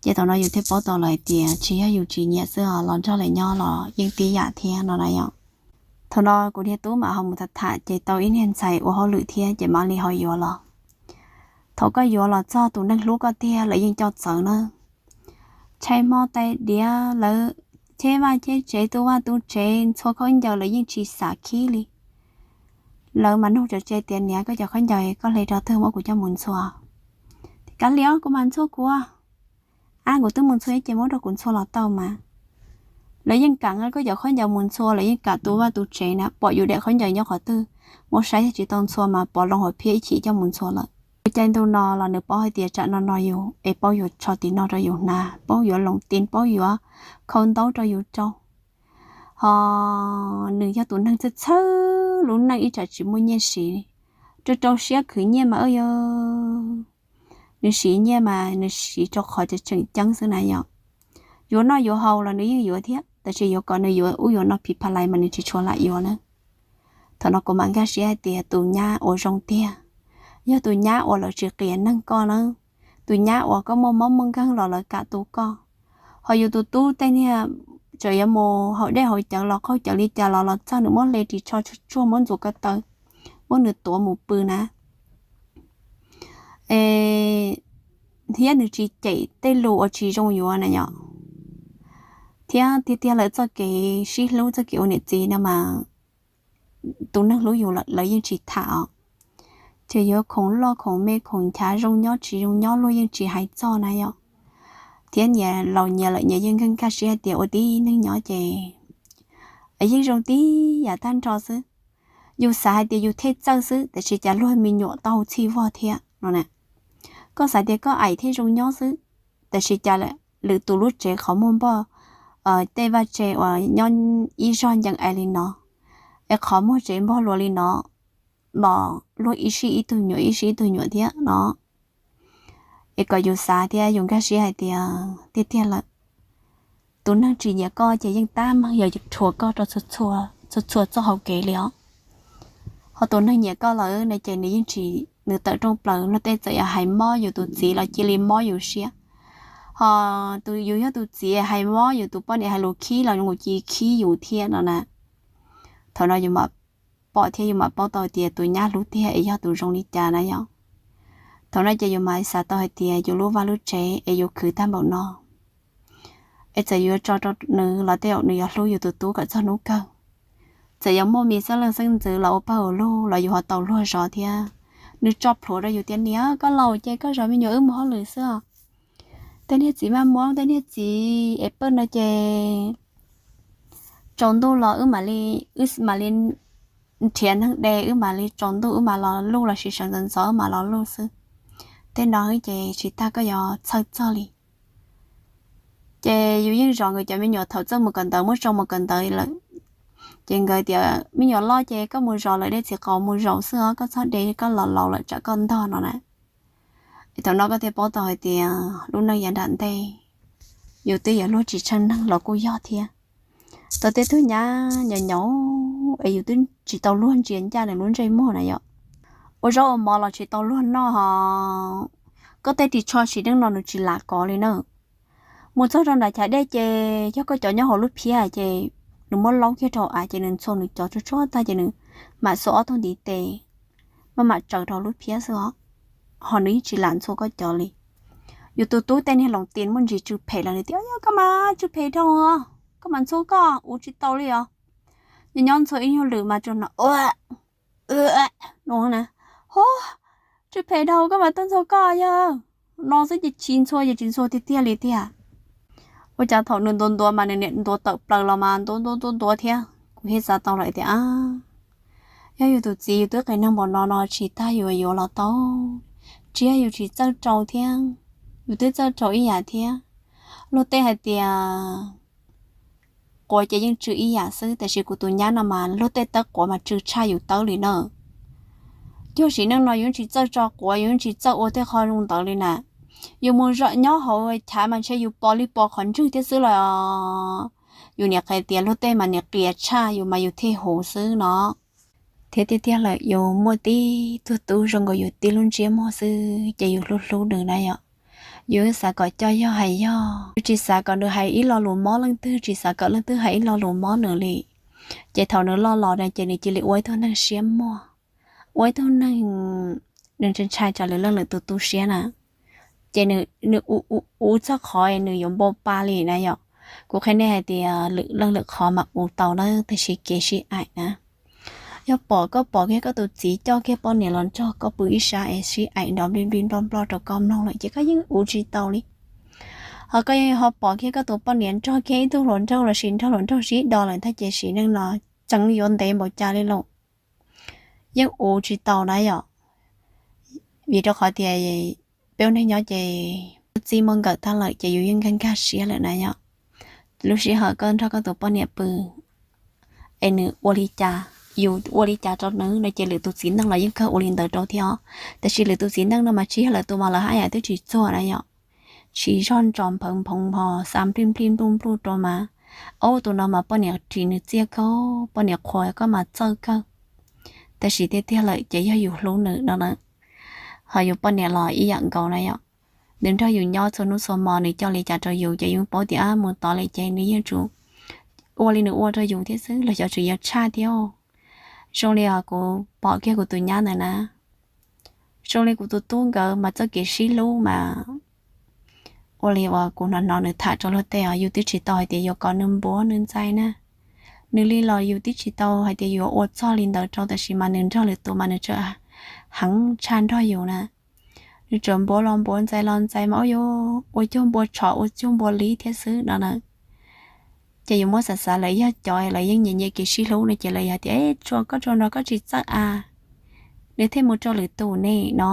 Ces thaum no yus thiaj paub tau lawm hais tias tsis yog yus tsis nyiam xwb os, los nrog lawv nyob los yeej tib yam thiab no na yom. Thaum no kuv niag tub mam ho mus tham tham ces tau ib niag ntxhais ua hauj lwm thiab ces mam li ho yuav los. Thaum koj yuav los txog tus neeg hlub koj tiag lawv yeej coj txawv na. Ntshai hmo tais diav lawv cheb vaj cheb tsev tu vaj tu tsev ntxhua khaub ncaws lawv yeej tsis xam khib li. Lawv mas nug tso tseg tias niam koj cov khaub ncaws koj hle rau twg muab kuv coj mus ntxhua. Kav liam kuv mas ntxhua kuv, ab kuv twb mus ntxhua ib ce muab rau kuv ntxhua los tau mas. Lawv yeej kam nqa koj cov khaub ncaws mus ntxhua, lawv yeej kam tu vaj tu tsev na, pom yus daim khaub ncaws nyob qhov twg, muab saib yog tsis tau ntxhua mas pov loo hauv phiab ib chim coj mus ntxhua lawm. Ua cas ntu no los nws paub hais tias tsam no no yus es paub yuav tsho tim no rau yus hnav, paub yuav loos ti, paub yuav khau ntaub rau yus rau. Ho nws yog tus neeg txawj txhawj lub neej ib tsam tsis muaj nyiaj siv, rau rau siab khwv nyiaj mas yog nws siv nyiaj mas nws siv rau qhov tseem ceeb xwb na yom. Yuav noj yuav haus los nws yeej yuav thiab, tab sis yuav kom nws yuav ub yuav no phiv pha lais mas nws tsis tshua lam yuav na. Thaum no kuv mam nkag siab hais tias tus nyab uas zoo tiag, yog tus nyab uas lawv tsis qias neeg koj na, tus nyab uas koj muaj mob muaj nkeeg los lawv kam tu koj. Ho yus tus tub tej niag tseem yuav mus haus dej haus cawv los qaug cawv li cas los los txog nws muab hle ris tsho tsuag tsuag muab ntxuav ko taw, muab nws tuav mus pw na. Thiab nws tsis cem tej lus uas tsis zoo yuav na yom. Thiab tiag tiag lawv txoj kev sib hlub txoj kev ua niam txiv no mas tus neeg hlub yus lawv yeej tsis tham os. Ces yuav khoom loj khoom me khoom nchav zoo nyob tsis zoo nyob luag yeej tsis hais txog na yom. Thiab nyias laus nyias lawm nyias yeej nkag nkag siab hais tias ua tib neeg nyob ces yeej zoo tib yam tag nrho xwb. Yus xav hais tias yus thiaj txawj xwb tab sis cas luag me nyuam tau hau txhij vog thiab no na. Koj xav tias koj aim thiaj zoo nyob xwb, tab sis cas lwm tus lub tsev qhov muag npog, tej vaj tse uas nyob ib zog ncees ais li no, es qhov muag tsev npog luas li no, los luag ib sij ib tug nyuam ib sij ib tug nyuam thiab no. Es kom yus xav thiab yus nkag siab hais tias tiag tiag lawm, tus neeg tsis nyiam koj ces yeej tab meeg yog rhuav koj rau txhua txhua txoj hau kev li os. Ho tus neeg nyiam koj lawm no ces nws yeej tsis, nws tawm rooj plaws luag tej txawm yog hais mob yus tus txiv los cia li mob yus siab. Ho tus yus yog tus txiv hais mob yus tus poj niam hais lus khib los nws cia li khib yus thiab no na. Thaum no yus mam pom thiab yus mam paub tau tias tus nyab hlub tiag es yog tus zoo li cas na yom. Thaum no ces yus mam xav tau hais tias yus lub vaj lub tsev es yus khwv tag npaum no, es txawm yuav tso rau nws los tej zaum nws yuav hlub yus tus tub kom txog hnub kawg. Txawm yuav muaj me xeeb leej xeeb ntxwv los ua pawg ua lug los yus ho tau luag zov thiab. Nws tso plhuav rau yus tias, niam, koj laus ces koj zov me nyuam wb mus hauj lwm xwb os. Tej niag txiv maj muab, tej niag txiv es pawg no ces tsaus ntuj los wb mam li, wb mam li nrhiav neeg de, wb mam li tsaus ntuj wb mam los luj, los sis sawv ntxov ntxov wb mam los luj xwb. Tej no ces tsis tas koj yuav txhawj txog li. Ces yus yeej zov nkawd cov me nyuam thaum txawj mus kawm ntawv, muab tso mus kawm ntawv lawm. Ces nkawd tias, me nyuam loj ces koj mus zov lawv dej txiv qaub mus zaum xwb os, koj txhob de, koj los laus lawm tsam koj ntog no na. Thaum no koj thiaj paub tau hais tias lub neej yav nram ntej yus twb yuav luag tsis tsheej neeg los kuj yog thiab. Tau tej tug nyab nyaum nyaum es yus twb tsis tau luag ntsia ncaj nws lub ntsej muag na yom. Ua zaub ua mov los tsis tau luag noj ho. Koj tej ris tsho sim neej no nws tsis lam kov li na. Mus txog rau nram chav dej ces yog koj cov nyob hauv lub phiab ces nws muab laub kiag rau av ces nws ntxhua nws cov tsuag tsuag tag ces nws mam xuas ob tug ntiv tes maj mam tsaws rau lub phiab xwb os, ho nws yeej tsis lam ntxhua koj cov li. Yus tus tub tej niag loos tis muaj ntsis tsw phem los nws tias, yog koj mas tsw phem dhau, koj mas ntxhua koj ua tsis tau li os. Nyob nyob ntxhua ib nyuag lwm mas tsuas no, no na, ho, tsw phem dhau, koj mas tuaj ntxhua koj yog no xwb ces chim ntxhua ces tsis ntxhua tiag tiag li tiag. Ua cas thaum nws ntuav ntuav mas nws niam ntuav tawm plaws los mas ntuav ntuav ntuav ntuav thiab. Kuv thiaj xav tau lawm tias, yog yus tus txiv yus twb qias neeg npaum no no tsis tas yus yuav los tau, tsis yog yus tsis txawj rau thiab, yus twb txawj rau ib yam thiab. Luag tej hais tias quav ces yeej tsw ib yam xwb, tiam sis kuv tus nyab no mas luag tej tawb quav mas tsw tshaj yus tawb li na. Cuag sim neej no yus tsis txawj tso quav, yus tsis txawj ua tej qho zoo ntawd li na. Yus mus zaum nyob hauv chav mas ntshe yus pom li pom qhov ntswg thiab xwb los. Yus niam qhia tias luag tej mas niam qias tshaj yus mas yus thiaj huv xwb no. Thiab tiag tiag lawm yus muaj tib tug tub zoo nkaus yus tib lub ntsiab muag xwb ces yus hlub hlub nws na yom. Yus xav kom coj yog hais yog, yus tsis xav kom nws hais ib lo lus mob leej twg, tsis xav kom leej twg hais ib lo lus mob nws li. Ces thaum nws loj los na ces nws cia li ua ib tug neeg siab muag, ua ib tug neeg nws ntshai ntshai tsam lwm leej lwm tus tu siab na. Ces nws, nws ua ua txog qhov nws yuav npau pa li na yom. Kuv qhia nej hais tias lwm leej lwm qhov mas ua tau na, tab sis kev sib aim na. Yog pom, koj pom kiag koj tus txiv coj kiag poj niam los nrog koj pw ib sab es sib aim nrov nplij nplij nploj nploj rau koj mloog lawm ces koj yeej ua tsis tau li. Ho koj ho pom kiag koj tus poj niam nrog kiag ib tug hluas nraug los sis nrog hluas nraug sib do lawm ntag ces sim neej no tseev yuav ntev npaum cas li lauj, yeej ua tsis tau na yom. Vim rau qhov tias peb ua neej nyob ces txij muaj nkawm tag lawm ces yus yeej nkag nkag siab lawm na yom. Lub sij hawm koj nrog koj tus poj niam pw es nws ua li cas, yus ua li cas rau nws no ces lwm tus txiv neej los yeej kawg ua li ntawd rau thiab os. Tiam sis lwm tus txiv neej no mas tsis yog lawv tus mas lawv haj yam twb tsis txuag na yom. Tsis zog ntsos nphawv nphoov ho xa nplij nplij npluj npluj rau mas, ob tus no mas poj niam ris nws txiaj kawg, poj niam qhuas koj mas txawj kawg. Tab sis tiag tiag lawm ces yog yus hlub nws no na, ho yus poj niam los ib yam nkaus na yom. Nws nrog yus nyob txhua hnub txhua hmo, nws coj li cas rau yus ces yus paub tias mus tod lawm ces nws yeej tsum ua li nws ua rau yus thiab xwb los xyov tseem yuav tshaj thiab. Zoo li os kuv pom kiag kuv tus nyab ntawd na, zoo li kuv tus tub nkawd mas txoj kev sib hlub mas ua li uas kuv hnov hnov nws tham rau luag tej os, yus twb tsis tau hais tias yuav kom nws npuav nws ntxais na. Nws li los yus twb tsis tau hais tias yuav ua txog li ntawd rau, tab sis mas nws nrog lwm tus mas nws tseem heev tshaj nrog yus na. Nws tseem npuav los npuav, ntxais los ntxais mas ua cuag npua tshov ua cuag npua li thiab xwb no na. Ces yus muab xav xav lawv yog cov lawv yeej nyiam nyiam kev sib hlub no ces lawv yog tias tsuas koj tsuas nrog koj tsis txawj a, nws thiaj mus rau lwm tus ne no.